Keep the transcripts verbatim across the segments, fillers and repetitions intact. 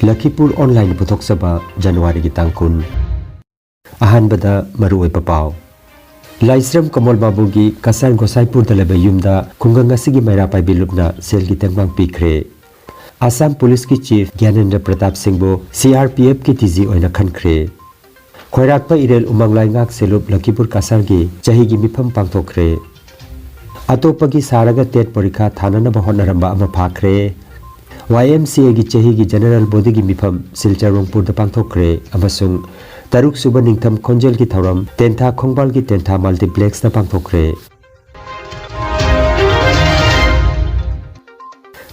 ꯂꯈꯤꯄꯨꯔ online ꯄꯨꯊꯣꯛꯆꯕ, ꯖꯅꯋꯥꯔꯤꯒꯤ ꯇꯥꯡ ꯀꯨꯟ꯫ ꯑꯍꯥꯟꯕꯗ ꯃꯔꯨꯑꯣꯏꯕ ꯄꯥꯎ꯫ ꯂꯥꯏꯁ꯭ꯔꯝ ꯀꯃꯜ ꯕꯥꯕꯨꯒꯤ ꯀꯁꯥꯔ ꯒꯣꯁꯥꯏꯄꯨꯔꯗ ꯂꯩꯕ ꯌꯨꯝꯗ ꯈꯨꯡꯒꯪ ꯑꯁꯤꯒꯤ ꯃꯩꯔꯥ ꯄꯥꯏꯕꯤ ꯂꯨꯞꯅ ꯁꯦꯜꯒꯤ ꯇꯦꯡꯕꯥꯡ ꯄꯤꯈ꯭ꯔꯦ꯫ ꯑꯁꯥꯝ ꯄꯨꯂꯤꯁꯀꯤ ꯆꯤꯐ ꯒ꯭ꯌꯥꯅꯦꯟꯗ꯭ꯔ ꯄ꯭ꯔꯇꯥꯞ ꯁꯤꯡꯕꯨ ꯁꯤ ꯑꯥꯔ ꯄꯤ ꯑꯦꯐꯀꯤ ꯗꯤ ꯖꯤ ꯑꯣꯏꯅ ꯈꯟꯈ꯭ꯔꯦ꯫ ꯈꯣꯏꯔꯥꯛꯄ ꯏꯔꯦꯜ ꯎꯃꯪ ꯂꯥꯏꯉꯥꯛ ꯁꯦꯂꯨꯞ ꯂꯈꯤꯄꯨꯔ ꯀꯁꯥꯔꯒꯤ ꯆꯍꯤꯒꯤ ꯃꯤꯐꯝ ꯄꯥꯡꯊꯣꯛꯈ꯭ꯔꯦ꯫ ꯑꯇꯣꯞꯄꯒꯤ ꯁꯥꯔꯒ ꯇꯦꯠ ꯄꯔꯤꯈꯥ ꯊꯥꯅꯅꯕ ꯍꯣꯠꯅꯔꯝꯕ ꯑꯃ ꯐꯥꯈ꯭ꯔꯦ꯫ ꯋꯥꯏ ꯑꯦꯝ ꯁꯤ ꯑꯦꯒꯤ ꯆꯍꯤꯒꯤ ꯖꯦꯅꯦꯔꯦꯜ ꯕꯣꯗꯤꯒꯤ ꯃꯤꯐꯝ ꯁꯤꯜꯆꯔ ꯔꯣꯡꯄꯨꯔꯗ ꯄꯥꯡꯊꯣꯛꯈ꯭ꯔꯦ ꯑꯃꯁꯨꯡ ꯇꯔꯨꯛ ꯁꯨꯕ ꯅꯤꯡꯊꯝ ꯈꯣꯟꯖꯦꯜꯒꯤ ꯊꯧꯔꯝ ꯇꯦꯟꯊꯥ ꯈꯣꯡꯕꯥꯜꯒꯤ ꯇꯦꯟꯊꯥ ꯃꯜꯇꯤꯄ꯭ꯂꯦꯛꯁꯇ ꯄꯥꯡꯊꯣꯛꯈ꯭ꯔꯦ꯫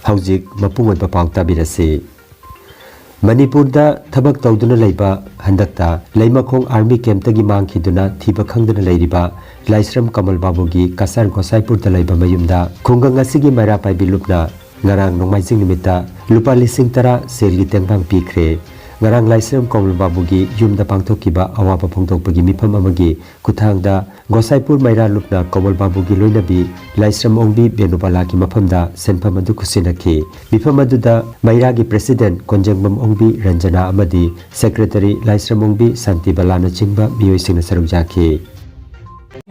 ꯍꯧꯖꯤꯛ ꯃꯄꯨꯡ ꯑꯣꯏꯕ ꯄꯥꯎ ꯇꯥꯕꯤꯔꯁꯤ꯫ ꯃꯅꯤꯄꯨꯔꯗ ꯊꯕꯛ ꯇꯧꯗꯨꯅ ꯂꯩꯕ, ꯍꯟꯗꯛꯇ ꯂꯩꯃꯈꯣꯡ ꯑꯥꯔꯃꯤ ꯀꯦꯝꯞꯇꯒꯤ ꯃꯥꯡꯈꯤꯗꯨꯅ ꯊꯤꯕ ꯈꯪꯗꯅ ꯂꯩꯔꯤꯕ ꯂꯥꯏꯁ꯭ꯔꯝ ꯀꯃꯜ ꯕꯥꯕꯨꯒꯤ ꯀꯁꯥꯔ ꯒꯣꯁꯥꯏꯄꯨꯔꯗ ꯂꯩꯕ ꯃꯌꯨꯝꯗ ꯈꯨꯡꯒꯪ ꯑꯁꯤꯒꯤ ꯃꯩꯔꯥ ꯄꯥꯏꯕꯤ ꯂꯨꯞꯅ ꯉꯔꯥꯡ ꯅꯣꯡꯃꯥꯏꯖꯤꯡ ꯅꯨꯃꯤꯠꯇ ꯂꯨꯄꯥ ꯂꯤꯁꯤꯡ ꯇꯔꯥ ꯁꯦꯜꯒꯤ ꯇꯦꯡꯕꯥꯡ ꯄꯤꯈ꯭ꯔꯦ꯫ ꯉꯔꯥꯡ ꯂꯥꯏꯁ꯭ꯔꯝ ꯀꯃꯜ ꯕꯥꯕꯨꯒꯤ ꯌꯨꯝꯗ ꯄꯥꯡꯊꯣꯛꯈꯤꯕ ꯑꯋꯥꯕ ꯐꯣꯡꯗꯣꯛꯄꯒꯤ ꯃꯤꯐꯝ ꯑꯃꯒꯤ ꯈꯨꯠꯊꯥꯡꯗ ꯒꯣꯁꯥꯏꯄꯨꯔ ꯃꯩꯔꯥ ꯂꯨꯞꯅ ꯀꯃꯜ ꯕꯥꯕꯨꯒꯤ ꯂꯣꯏꯅꯕꯤ ꯂꯥꯏꯁ꯭ꯔꯝ ꯑꯣꯡꯕꯤ ꯕꯦꯅꯨꯕꯂꯥꯒꯤ ꯃꯐꯝꯗ ꯁꯦꯟꯐꯝ ꯑꯗꯨ ꯈꯨꯠꯁꯤꯟꯅꯈꯤ꯫ ꯃꯤꯐꯝ ꯑꯗꯨꯗ ꯃꯩꯔꯥꯒꯤ ꯄ꯭ꯔꯦꯁꯤꯗꯦꯟꯠ ꯀꯣꯟꯖꯦꯡꯕꯝ ꯑꯣꯡꯕꯤ ꯔꯟꯖꯅꯥ ꯑꯃꯗꯤ ꯁꯦꯀ꯭ꯔꯦꯇꯔꯤ ꯂꯥꯏꯁ꯭ꯔꯝ ꯑꯣꯡꯕꯤ ꯁꯥꯟꯇꯤꯕꯂꯥꯅꯆꯤꯡꯕ ꯃꯤꯑꯣꯏꯁꯤꯡꯅ ꯁꯔꯨꯛ ꯌꯥꯈꯤ꯫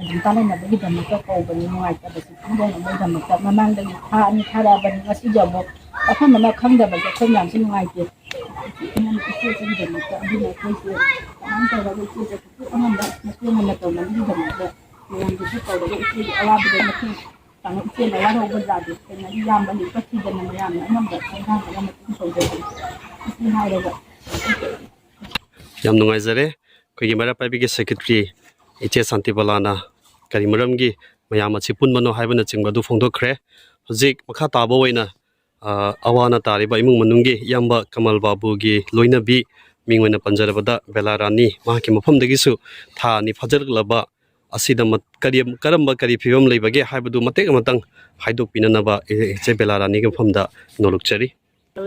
ꯑꯗꯨꯝ ꯇꯥꯟꯅꯅꯕꯒꯤꯗꯃꯛꯇ ꯀꯧꯕꯅꯤ, ꯅꯨꯡꯉꯥꯏꯇꯕꯁꯤ ꯐꯣꯡꯗꯣꯛꯅꯕꯒꯤꯗꯃꯛꯇ꯫ ꯃꯃꯥꯡꯗꯒꯤ ꯊꯥ ꯑꯅꯤ ꯊꯥꯔꯛꯑꯕꯅꯤ, ꯉꯁꯤꯁꯨ ꯑꯃꯨꯛ ꯆꯠꯐꯝ ꯑꯃ ꯈꯪꯗꯕꯁꯦ ꯑꯩꯈꯣꯏ ꯃꯌꯥꯝꯁꯨ ꯅꯨꯡꯉꯥꯏꯇꯦ꯫ ꯏꯆꯦꯁꯤꯒꯤꯗꯃꯛꯇ ꯑꯗꯨꯅ ꯑꯩꯈꯣꯏꯁꯦ ꯀꯃꯥꯏꯅ ꯇꯧꯔꯒ ꯏꯆꯦꯁꯦ ꯑꯉꯝꯕ ꯃꯇꯦꯡ ꯑꯃ ꯇꯧꯅꯕꯒꯤꯗꯃꯛꯇ ꯃꯌꯥꯝꯗꯁꯨ ꯀꯧꯔꯒ ꯏꯆꯦꯒꯤ ꯑꯋꯥꯕꯗ ꯃꯇꯦꯡ ꯄꯥꯡꯉ-, ꯏꯆꯦꯅ ꯋꯥꯔꯧꯕ ꯌꯥꯗꯦ꯫ ꯀꯩꯅꯣꯗꯤ ꯏꯌꯥꯝꯕ ꯂꯩ ꯀꯛꯈꯤꯗꯅ ꯃꯌꯥꯝꯅ ꯑꯉꯝꯕ ꯈꯣꯡꯊꯥꯡ ꯑꯃ ꯃꯇꯦꯡ ꯇꯧꯖꯒꯦ꯫ ꯁꯤ ꯍꯥꯏꯔꯒ ꯌꯥꯝ ꯅꯨꯡꯉꯥꯏꯖꯔꯦ꯫ ꯑꯩꯈꯣꯏꯒꯤ ꯃꯩꯔꯥ ꯄꯥꯏꯕꯤꯒꯤ ꯁꯦꯀ꯭ꯔꯦꯇꯔꯤ ꯏꯆꯦ ꯁꯥꯟꯇꯤꯕꯂꯥꯅ ꯀꯔꯤ ꯃꯔꯝꯒꯤ ꯃꯌꯥꯝ ꯑꯁꯤ ꯄꯨꯟꯕꯅꯣ ꯍꯥꯏꯕꯅꯆꯤꯡꯕ ꯑꯗꯨ ꯐꯣꯡꯗꯣꯛꯈ꯭ꯔꯦ꯫ ꯍꯧꯖꯤꯛ ꯃꯈꯥ ꯇꯥꯕ ꯑꯣꯏꯅ, ꯑ, ꯑꯋꯥ ꯑꯅꯥ ꯇꯥꯔꯤꯕ ꯏꯃꯨꯡ ꯃꯅꯨꯡꯒꯤ ꯏꯌꯥꯝꯕ ꯀꯃꯜ ꯕꯥꯕꯨꯒꯤ ꯂꯣꯏꯅꯕꯤ, ꯃꯤꯡ ꯑꯣꯏꯅ ꯄꯟꯖꯔꯕꯗ ꯕꯦꯂꯥ ꯔꯥꯅꯤ, ꯃꯍꯥꯛꯀꯤ ꯃꯐꯝꯗꯒꯤꯁꯨ ꯊꯥ ꯑꯅꯤ ꯐꯥꯖꯤꯜꯂꯛꯂꯕ ꯑꯁꯤꯗ ꯃꯠ-, ꯀꯔꯤ, ꯀꯔꯝꯕ ꯀꯔꯤ ꯐꯤꯕꯝ ꯂꯩꯕꯒꯦ ꯍꯥꯏꯕꯗꯨ ꯃꯇꯦꯛ ꯑꯃꯇꯪ ꯍꯥꯏꯗꯣꯛꯄꯤꯅꯅꯕ ꯏ-, ꯏꯆꯦ ꯕꯦꯂꯥ ꯔꯥꯅꯤꯒꯤ ꯃꯐꯝꯗ ꯅꯣꯜꯂꯨꯛꯆꯔꯤ꯫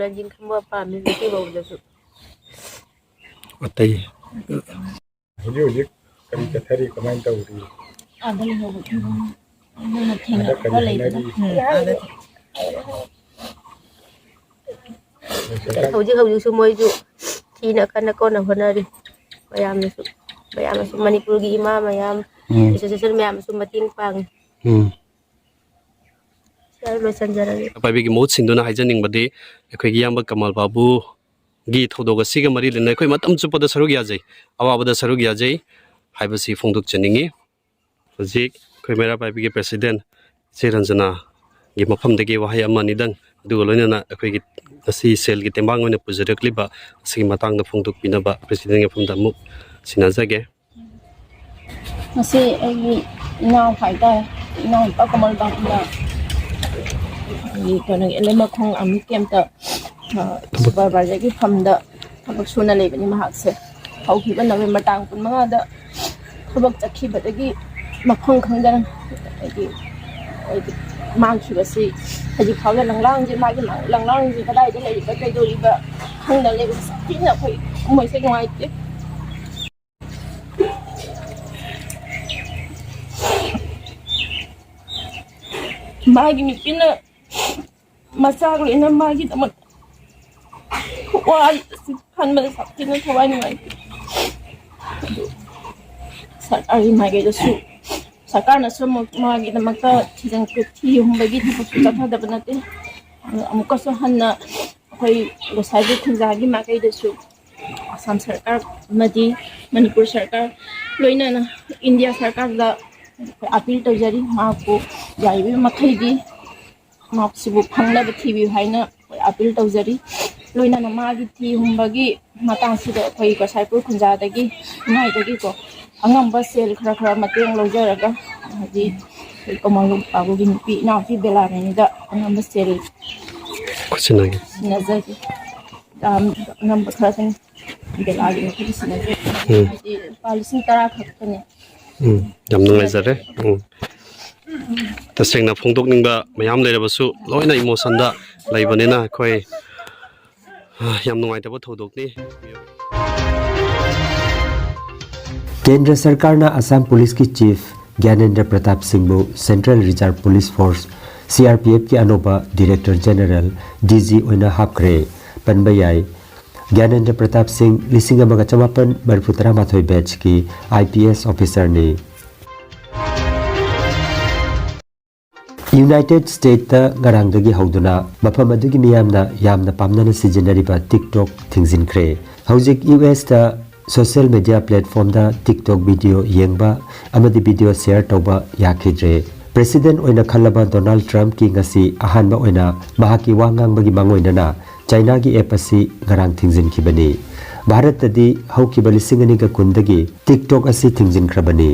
ꯂꯦꯟꯖꯤꯟ ꯈꯪꯕ ꯄꯥꯝꯃꯤ ꯉꯁꯤꯐꯥꯎꯗꯁꯨ꯫ ꯑꯇꯩ ꯍꯧꯖꯤꯛ ꯍꯧꯖꯤꯛ ꯀꯔꯤ ꯆꯠꯊꯔꯤ, ꯀꯃꯥꯏꯅ ꯇꯧꯔꯤ? ꯑꯥꯗ ꯂꯩꯍꯧꯕ ꯐꯤꯕꯝ ꯑꯗꯨꯅ ꯊꯦꯡꯅ ꯍꯟꯗꯛ ꯀꯔꯤ ꯈꯔ ꯂꯩꯗꯅ꯫ ꯍꯥꯏꯅꯔꯤ? ꯎꯝ, ꯑꯥꯗ ꯑꯗꯩ ꯍꯧꯖꯤꯛ ꯍꯧꯖꯤꯛꯁꯨ ꯃꯣꯏꯁꯨ ꯊꯤꯅ ꯀꯟꯅ ꯀꯟꯅ ꯍꯣꯠꯅꯔꯤ꯫ ꯃꯌꯥꯝꯅꯁꯨ, ꯃꯌꯥꯝꯅꯁꯨ, ꯃꯅꯤꯄꯨꯔꯒꯤ ꯏꯃꯥ ꯃꯌꯥꯝ, ꯎꯝ꯫ ꯑꯦꯁꯣꯁꯤꯌꯦꯁꯟ ꯃꯌꯥꯝꯅꯁꯨ ꯃꯇꯦꯡ ꯄꯥꯡꯉꯤ꯫ ꯎꯝ꯫ ꯁꯤ ꯍꯥꯏꯔ ꯂꯣꯏꯁꯤꯟꯖꯔꯒꯦ꯫ ꯄꯥꯏꯕꯤꯒꯤ ꯃꯍꯨꯠ ꯁꯤꯟꯗꯨꯅ ꯍꯥꯏꯖꯅꯤꯡꯕꯗꯤ, ꯑꯩꯈꯣꯏꯒꯤ ꯏꯌꯥꯝꯕ ꯀꯃꯜ ꯕꯥꯕꯨꯒꯤ ꯊꯧꯗꯣꯛ ꯑꯁꯤꯒ ꯃꯔꯤ ꯂꯩꯅꯅ ꯑꯩꯈꯣꯏ ꯃꯇꯝ ꯆꯨꯞꯄꯗ ꯁꯔꯨꯛ ꯌꯥꯖꯩ, ꯑꯋꯥꯕꯗ ꯁꯔꯨꯛ ꯌꯥꯖꯩ ꯍꯥꯏꯕꯁꯤ ꯐꯣꯡꯗꯣꯛꯆꯅꯤꯡꯏ꯫ ꯍꯧꯖꯤꯛ ꯑꯩꯈꯣꯏ ꯃꯩꯔꯥ ꯄꯥꯏꯕꯤꯒꯤ ꯄ꯭ꯔꯦꯁꯤꯗꯦꯟ ꯏꯆꯦ ꯔꯟꯖꯅꯥꯒꯤ ꯃꯐꯝꯗꯒꯤ ꯋꯥꯍꯩ ꯑꯃ ꯑꯅꯤꯗꯪ, ꯑꯗꯨꯒ ꯂꯣꯏꯅꯅ ꯑꯩꯈꯣꯏꯒꯤ ꯉꯁꯤ ꯁꯦꯜꯒꯤ ꯇꯦꯡꯕꯥꯡ ꯑꯣꯏꯅ ꯄꯨꯖꯔꯛꯂꯤꯕ ꯑꯁꯤꯒꯤ ꯃꯇꯥꯡꯗ ꯐꯣꯡꯗꯣꯛꯄꯤꯅꯕ ꯄ꯭ꯔꯦꯁꯤꯗꯦꯟꯒꯤ ꯃꯐꯝꯗ ꯑꯃꯨꯛ ꯁꯤꯟꯅꯖꯒꯦ꯫ ꯉꯁꯤ ꯑꯩꯒꯤ ꯏꯅꯥꯎ ꯍꯥꯏꯇꯥꯔꯦ, ꯏꯅꯥꯎꯅꯨꯄꯥ ꯀꯃꯜ ꯕꯥꯕꯨꯅ ꯑꯩꯈꯣꯏꯒꯤ ꯀꯩꯅꯣꯒꯤ ꯑꯦꯜ ꯑꯦꯝ ꯃꯈꯣꯡ ꯑꯥꯔꯃꯤ ꯀꯦꯝꯞꯇ, ꯑ, ꯁꯨꯄꯔꯚꯥꯏꯖꯔꯒꯤ ꯐꯝꯗ ꯊꯕꯛ ꯁꯨꯅ ꯂꯩꯕꯅꯤ ꯃꯍꯥꯛꯁꯦ꯫ ꯍꯧꯈꯤꯕ ꯅꯕꯦꯝꯕꯔ ꯇꯥꯡ ꯀꯨꯟꯃꯉꯥꯗ ꯊꯕꯛ ꯆꯠꯈꯤꯕꯗꯒꯤ ꯃꯐꯝ ꯈꯪꯗꯅ ꯍꯥꯏꯗꯤ, ꯍꯥꯏꯗꯤ ꯃꯥꯡꯈꯤꯕꯁꯤ ꯍꯧꯖꯤꯛ ꯐꯥꯎꯗ ꯂꯪꯂꯥꯡꯁꯦ, ꯃꯥꯒꯤ ꯂꯪꯂꯥꯡꯁꯦ ꯀꯗꯥꯏꯗ ꯂꯩꯔꯤꯕ, ꯀꯩꯗꯧꯔꯤꯕ ꯈꯪꯗꯅ ꯂꯩꯕꯁꯦ ꯌꯥꯝ ꯊꯤꯅ ꯑꯩꯈꯣꯏ ꯊꯃꯣꯏꯁꯦ ꯅꯨꯡꯉꯥꯏꯇꯦ꯫ ꯃꯥꯒꯤ ꯅꯨꯄꯤꯅ ꯃꯆꯥ ꯂꯣꯏꯅ ꯃꯥꯒꯤꯗꯃꯛ ꯋꯥꯔꯤꯕꯁꯤ ꯈꯟꯕꯗ ꯌꯥꯝ ꯊꯤꯅ ꯊꯋꯥꯏ ꯅꯨꯡꯉꯥꯏꯇꯦ꯫ ꯑꯗꯨ ꯁꯔꯀꯥꯔꯒꯤ ꯃꯥꯏꯀꯩꯗꯁꯨ, ꯁꯔꯀꯥꯔꯅꯁꯨ ꯑꯃꯨꯛ ꯃꯥꯒꯤꯗꯃꯛꯇ ꯊꯤꯖꯤꯟ ꯊꯤꯍꯨꯝꯕꯒꯤ ꯊꯕꯛꯁꯨ ꯆꯠꯊꯗꯕ ꯅꯠꯇꯦ꯫ ꯑꯗꯨ ꯑꯃꯨꯛꯀꯁꯨ ꯍꯟꯅ ꯑꯩꯈꯣꯏ ꯉꯁꯥꯏꯒꯤ ꯈꯨꯟꯖꯥꯒꯤ ꯃꯥꯏꯀꯩꯗꯁꯨ ꯑꯁꯥꯝ ꯁꯔꯀꯥꯔ ꯑꯃꯗꯤ ꯃꯅꯤꯄꯨꯔ ꯁꯔꯀꯥꯔ, ꯂꯣꯏꯅꯅ ꯏꯟꯗꯤꯌꯥ ꯁꯔꯀꯥꯔꯗ ꯑꯩꯈꯣꯏ ꯑꯥꯄꯤꯜ ꯇꯧꯖꯔꯤ꯫ ꯃꯍꯥꯛꯄꯨ ꯌꯥꯔꯤꯕ ꯃꯈꯩꯗꯤ ꯃꯍꯥꯛꯁꯤꯕꯨ ꯐꯪꯅꯕ ꯊꯤꯕꯤꯌꯨ ꯍꯥꯏꯅ ꯑꯩꯈꯣꯏ ꯑꯥꯄꯤꯜ ꯇꯧꯖꯔꯤ꯫ ꯂꯣꯏꯅꯅ ꯃꯥꯒꯤ ꯊꯤ ꯍꯨꯝꯕꯒꯤ ꯃꯇꯥꯡꯁꯤꯗ ꯑꯩꯈꯣꯏ ꯒꯣꯁꯥꯏꯄꯨꯔ ꯈꯨꯟꯖꯥꯗꯒꯤ, ꯈꯨꯟꯉꯥꯏꯗꯒꯤꯀꯣ, ꯑꯉꯝꯕ ꯁꯦꯜ ꯈꯔ ꯈꯔ ꯃꯇꯦꯡ ꯂꯧꯖꯔꯒ, ꯍꯥꯏꯗꯤ ꯑꯩꯈꯣꯏ ꯀꯃꯜ ꯕꯥꯕꯨꯒꯤ ꯅꯨꯄꯤ ꯏꯅꯥꯎꯄꯤ ꯕꯦꯂꯥꯔꯥꯅꯤꯗ ꯑꯉꯝꯕ ꯁꯦꯜ ꯈꯨꯠꯁꯤꯟꯅꯒꯦ꯫ ꯁꯤꯟꯅꯖꯒꯦ꯫ ꯌꯥꯝ ꯑꯉꯝꯕ ꯈꯔ ꯑꯗꯨꯝ ꯕꯦꯂꯥꯒꯤ ꯃꯈꯨꯠꯇ ꯁꯤꯟꯅꯖꯒꯦ꯫ ꯎꯝ꯫ ꯍꯥꯏꯗꯤ ꯂꯨꯄꯥ ꯂꯤꯁꯤꯡ ꯇꯔꯥ ꯈꯛꯇꯅꯦ꯫ ꯎꯝ, ꯌꯥꯝ ꯅꯨꯡꯉꯥꯏꯖꯔꯦ꯫ ꯎꯝ꯫ ꯇꯁꯦꯡꯅ ꯐꯣꯡꯗꯣꯛꯅꯤꯡꯕ ꯃꯌꯥꯝ ꯂꯩꯔꯕꯁꯨ ꯂꯣꯏꯅ ꯏꯃꯣꯁꯟꯗ ꯂꯩꯕꯅꯤꯅ ꯑꯩꯈꯣꯏ, ꯑ, ꯌꯥꯝ ꯅꯨꯡꯉꯥꯏꯇꯕ ꯊꯧꯗꯣꯛꯅꯤ꯫ ꯀꯦꯟꯗ꯭ꯔ ꯁꯔꯀꯥꯔꯅ ꯑꯁꯥꯝ ꯄꯨꯂꯤꯁꯀꯤ ꯆꯤꯐ ꯒ꯭ꯌꯥꯅꯦꯟꯗ꯭ꯔ ꯄ꯭ꯔꯇꯥꯞ ꯁꯤꯡꯕꯨ central reserve police force, C R P ꯑꯦꯐꯀꯤ ꯑꯅꯧꯕ ꯗꯤꯔꯦꯛꯇꯔ ꯖꯦꯅꯦꯔꯦꯜ, ꯗꯤ ꯖꯤ, ꯑꯣꯏꯅ ꯍꯥꯞꯈ꯭ꯔꯦ꯫ ꯄꯟꯕ ꯌꯥꯏ꯫ ꯒ꯭ꯌꯥꯅꯦꯟꯗ꯭ꯔ ꯄ꯭ꯔꯇꯥꯞ ꯁꯤꯡ ꯂꯤꯁꯤꯡ ꯑꯃꯒ ꯆꯃꯥꯄꯟ ꯃꯔꯤꯐꯨ ꯇꯔꯥꯃꯥꯊꯣꯏ batchꯀꯤ IPS officerꯅꯤ꯫ United Stateꯇ ꯉꯔꯥꯡꯗꯒꯤ ꯍꯧꯗꯨꯅ ꯃꯐꯝ ꯑꯗꯨꯒꯤ ꯃꯤꯌꯥꯝꯅ ꯌꯥꯝꯅ ꯄꯥꯝꯅꯅ ꯁꯤꯖꯤꯟꯅꯔꯤꯕ TikTok ꯊꯤꯡꯖꯤꯟꯈ꯭ꯔꯦ꯫ ꯍꯧꯖꯤꯛ USꯇ social media platformꯗ TikTok video ꯌꯦꯡꯕ ꯑꯃꯗꯤ video share ꯇꯧꯕ ꯌꯥꯈꯤꯗ꯭ꯔꯦ꯫ President ꯑꯣꯏꯅ ꯈꯜꯂꯕ ꯗꯣꯅꯥꯜꯗ ꯇ꯭ꯔꯝꯞꯀꯤ ꯉꯁꯤ ꯑꯍꯥꯟꯕ ꯑꯣꯏꯅ ꯃꯍꯥꯛꯀꯤ ꯋꯥ ꯉꯥꯡꯕꯒꯤ ꯃꯥꯡꯑꯣꯏꯅꯅ ꯆꯥꯏꯅꯥꯒꯤ app ꯑꯁꯤ ꯉꯔꯥꯡ ꯊꯤꯡꯖꯤꯟꯈꯤꯕꯅꯤ꯫ ꯚꯥꯔꯠꯇꯗꯤ ꯍꯧꯈꯤꯕ ꯂꯤꯁꯤꯡ ꯑꯅꯤꯒ ꯀꯨꯟꯗꯒꯤ TikTok ꯑꯁꯤ ꯊꯤꯡꯖꯤꯟꯈ꯭ꯔꯕꯅꯤ꯫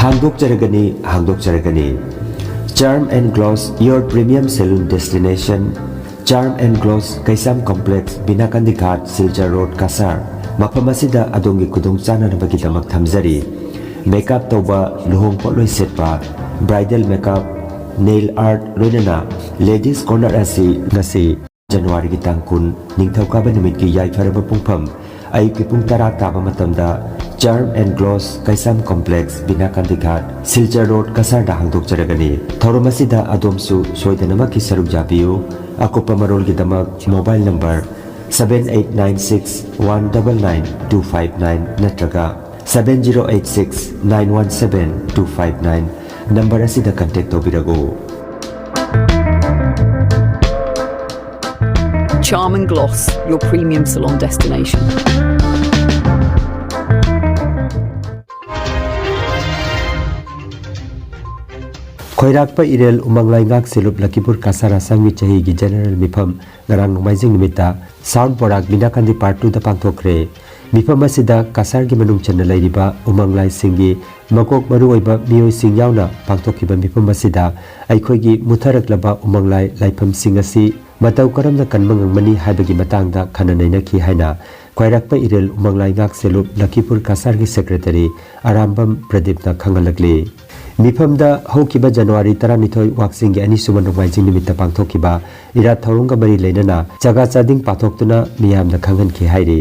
ꯍꯥꯡꯗꯣꯛꯆꯔꯒꯅꯤ, ꯍꯥꯡꯗꯣꯛꯆꯔꯒꯅꯤ꯫ Charm and Gloss, your premium salon destination. Charm and Gloss, Keisam complex, Binakandi Ghat, Silchar road, Cachar. ꯃꯐꯝ ꯑꯁꯤꯗ ꯑꯗꯣꯝꯒꯤ ꯈꯨꯗꯣꯡ ꯆꯥꯅꯅꯕꯒꯤꯗꯃꯛ ꯊꯝꯖꯔꯤ꯫ Makeup ꯇꯧꯕ, ꯂꯨꯍꯣꯡ ꯄꯣꯠꯂꯣꯏ ꯁꯦꯠꯄ, bridal makeup, nail art, ꯂꯣꯏꯅꯅ Ladies Corner ꯑꯁꯤ ꯉꯁꯤ Januaryꯒꯤ ꯇꯥꯡ ꯀꯨꯟ, ꯅꯤꯡꯊꯧꯀꯥꯕ ꯅꯨꯃꯤꯠꯀꯤ ꯌꯥꯏꯐꯔꯕ ꯄꯨꯡꯐꯝ, ꯑꯌꯨꯛꯀꯤ ꯄꯨꯡ ꯇꯔꯥ ꯇꯥꯕ ꯃꯇꯝꯗ Charm and Gloss, Keisam complex, Binakandi Ghat, Silchar road, ꯀꯁꯥꯔꯗ ꯍꯥꯡꯗꯣꯛꯆꯔꯒꯅꯤ꯫ ꯊꯧꯔꯝ ꯑꯁꯤꯗ ꯑꯗꯣꯝꯁꯨ ꯁꯣꯏꯗꯅꯃꯛꯀꯤ ꯁꯔꯨꯛ ꯌꯥꯕꯤꯌꯨ꯫ ꯑꯀꯨꯞꯄ ꯃꯔꯣꯜꯒꯤꯗꯃꯛ mobile number seven eight nine six one double nine two five nine ꯅꯠꯇ꯭ꯔꯒ seven zero eight six nine one seven two five nine number ꯑꯁꯤꯗ contact ꯇꯧꯕꯤꯔꯛꯎ꯫ Charm and Gloss, your premium salon destination. ꯈ꯭ꯋꯥꯏꯔꯥꯛꯄ ꯏꯔꯦꯜ ꯎꯃꯪ ꯂꯥꯏꯉꯥꯛ ꯁꯦꯂꯨꯞ ꯂꯈꯤꯄꯨꯔ ꯀꯁꯥꯔ ꯑꯁꯥꯝꯒꯤ ꯆꯍꯤꯒꯤ general ꯃꯤꯐꯝ ꯉꯔꯥꯡ ꯅꯣꯡꯃꯥꯏꯖꯤꯡ ꯅꯨꯃꯤꯠꯇ South Barak ꯕꯤꯅꯥꯀꯥꯟꯗꯤ Part twoꯗ ꯄꯥꯡꯊꯣꯛꯈ꯭ꯔꯦ꯫ ꯃꯤꯐꯝ ꯑꯁꯤꯗ ꯀꯁꯥꯔꯒꯤ ꯃꯅꯨꯡ ꯆꯟꯅ ꯂꯩꯔꯤꯕ ꯎꯃꯪ ꯂꯥꯏꯁꯤꯡꯒꯤ ꯃꯀꯣꯛ ꯃꯔꯨ ꯑꯣꯏꯕ ꯃꯤꯑꯣꯏꯁꯤꯡ ꯌꯥꯎꯅ ꯄꯥꯡꯊꯣꯛꯈꯤꯕ ꯃꯤꯐꯝ ꯑꯁꯤꯗ ꯑꯩꯈꯣꯏꯒꯤ ꯃꯨꯠꯊꯔꯛꯂꯕ ꯎꯃꯪ ꯂꯥꯏ ꯂꯥꯏꯐꯝꯁꯤꯡ ꯑꯁꯤ ꯃꯇꯧ ꯀꯔꯝꯅ ꯀꯟꯕ ꯉꯝꯒꯅꯤ ꯍꯥꯏꯕꯒꯤ ꯃꯇꯥꯡꯗ ꯈꯟꯅ ꯅꯩꯅꯈꯤ ꯍꯥꯏꯅ ꯈ꯭ꯋꯥꯏꯔꯥꯛꯄ ꯏꯔꯦꯜ ꯎꯃꯪ ꯂꯥꯏꯉꯥꯛ ꯁꯦꯂꯨꯞ ꯂꯈꯤꯄꯨꯔ ꯀꯁꯥꯔꯒꯤ secretary ꯑꯔꯥꯝꯕꯝ ꯄ꯭ꯔꯗꯤꯞꯅ ꯈꯪꯍꯜꯂꯛꯂꯤ꯫ ꯃꯤꯐꯝꯗ ꯍꯧꯈꯤꯕ January ꯇꯔꯥꯅꯤꯊꯣꯏ ꯋꯥꯛꯆꯤꯡꯒꯤ ꯑꯅꯤꯁꯨꯕ ꯅꯣꯡꯃꯥꯏꯖꯤꯡ ꯅꯨꯃꯤꯠꯇ ꯄꯥꯡꯊꯣꯛꯈꯤꯕ ꯏꯔꯥꯠ ꯊꯧꯔꯝꯒ ꯃꯔꯤ ꯂꯩꯅꯅ ꯆꯒꯥ ꯆꯥꯗꯤꯡ ꯄꯥꯊꯣꯛꯇꯨꯅ ꯃꯤꯌꯥꯝꯗ ꯈꯪꯍꯟꯈꯤ ꯍꯥꯏꯔꯤ꯫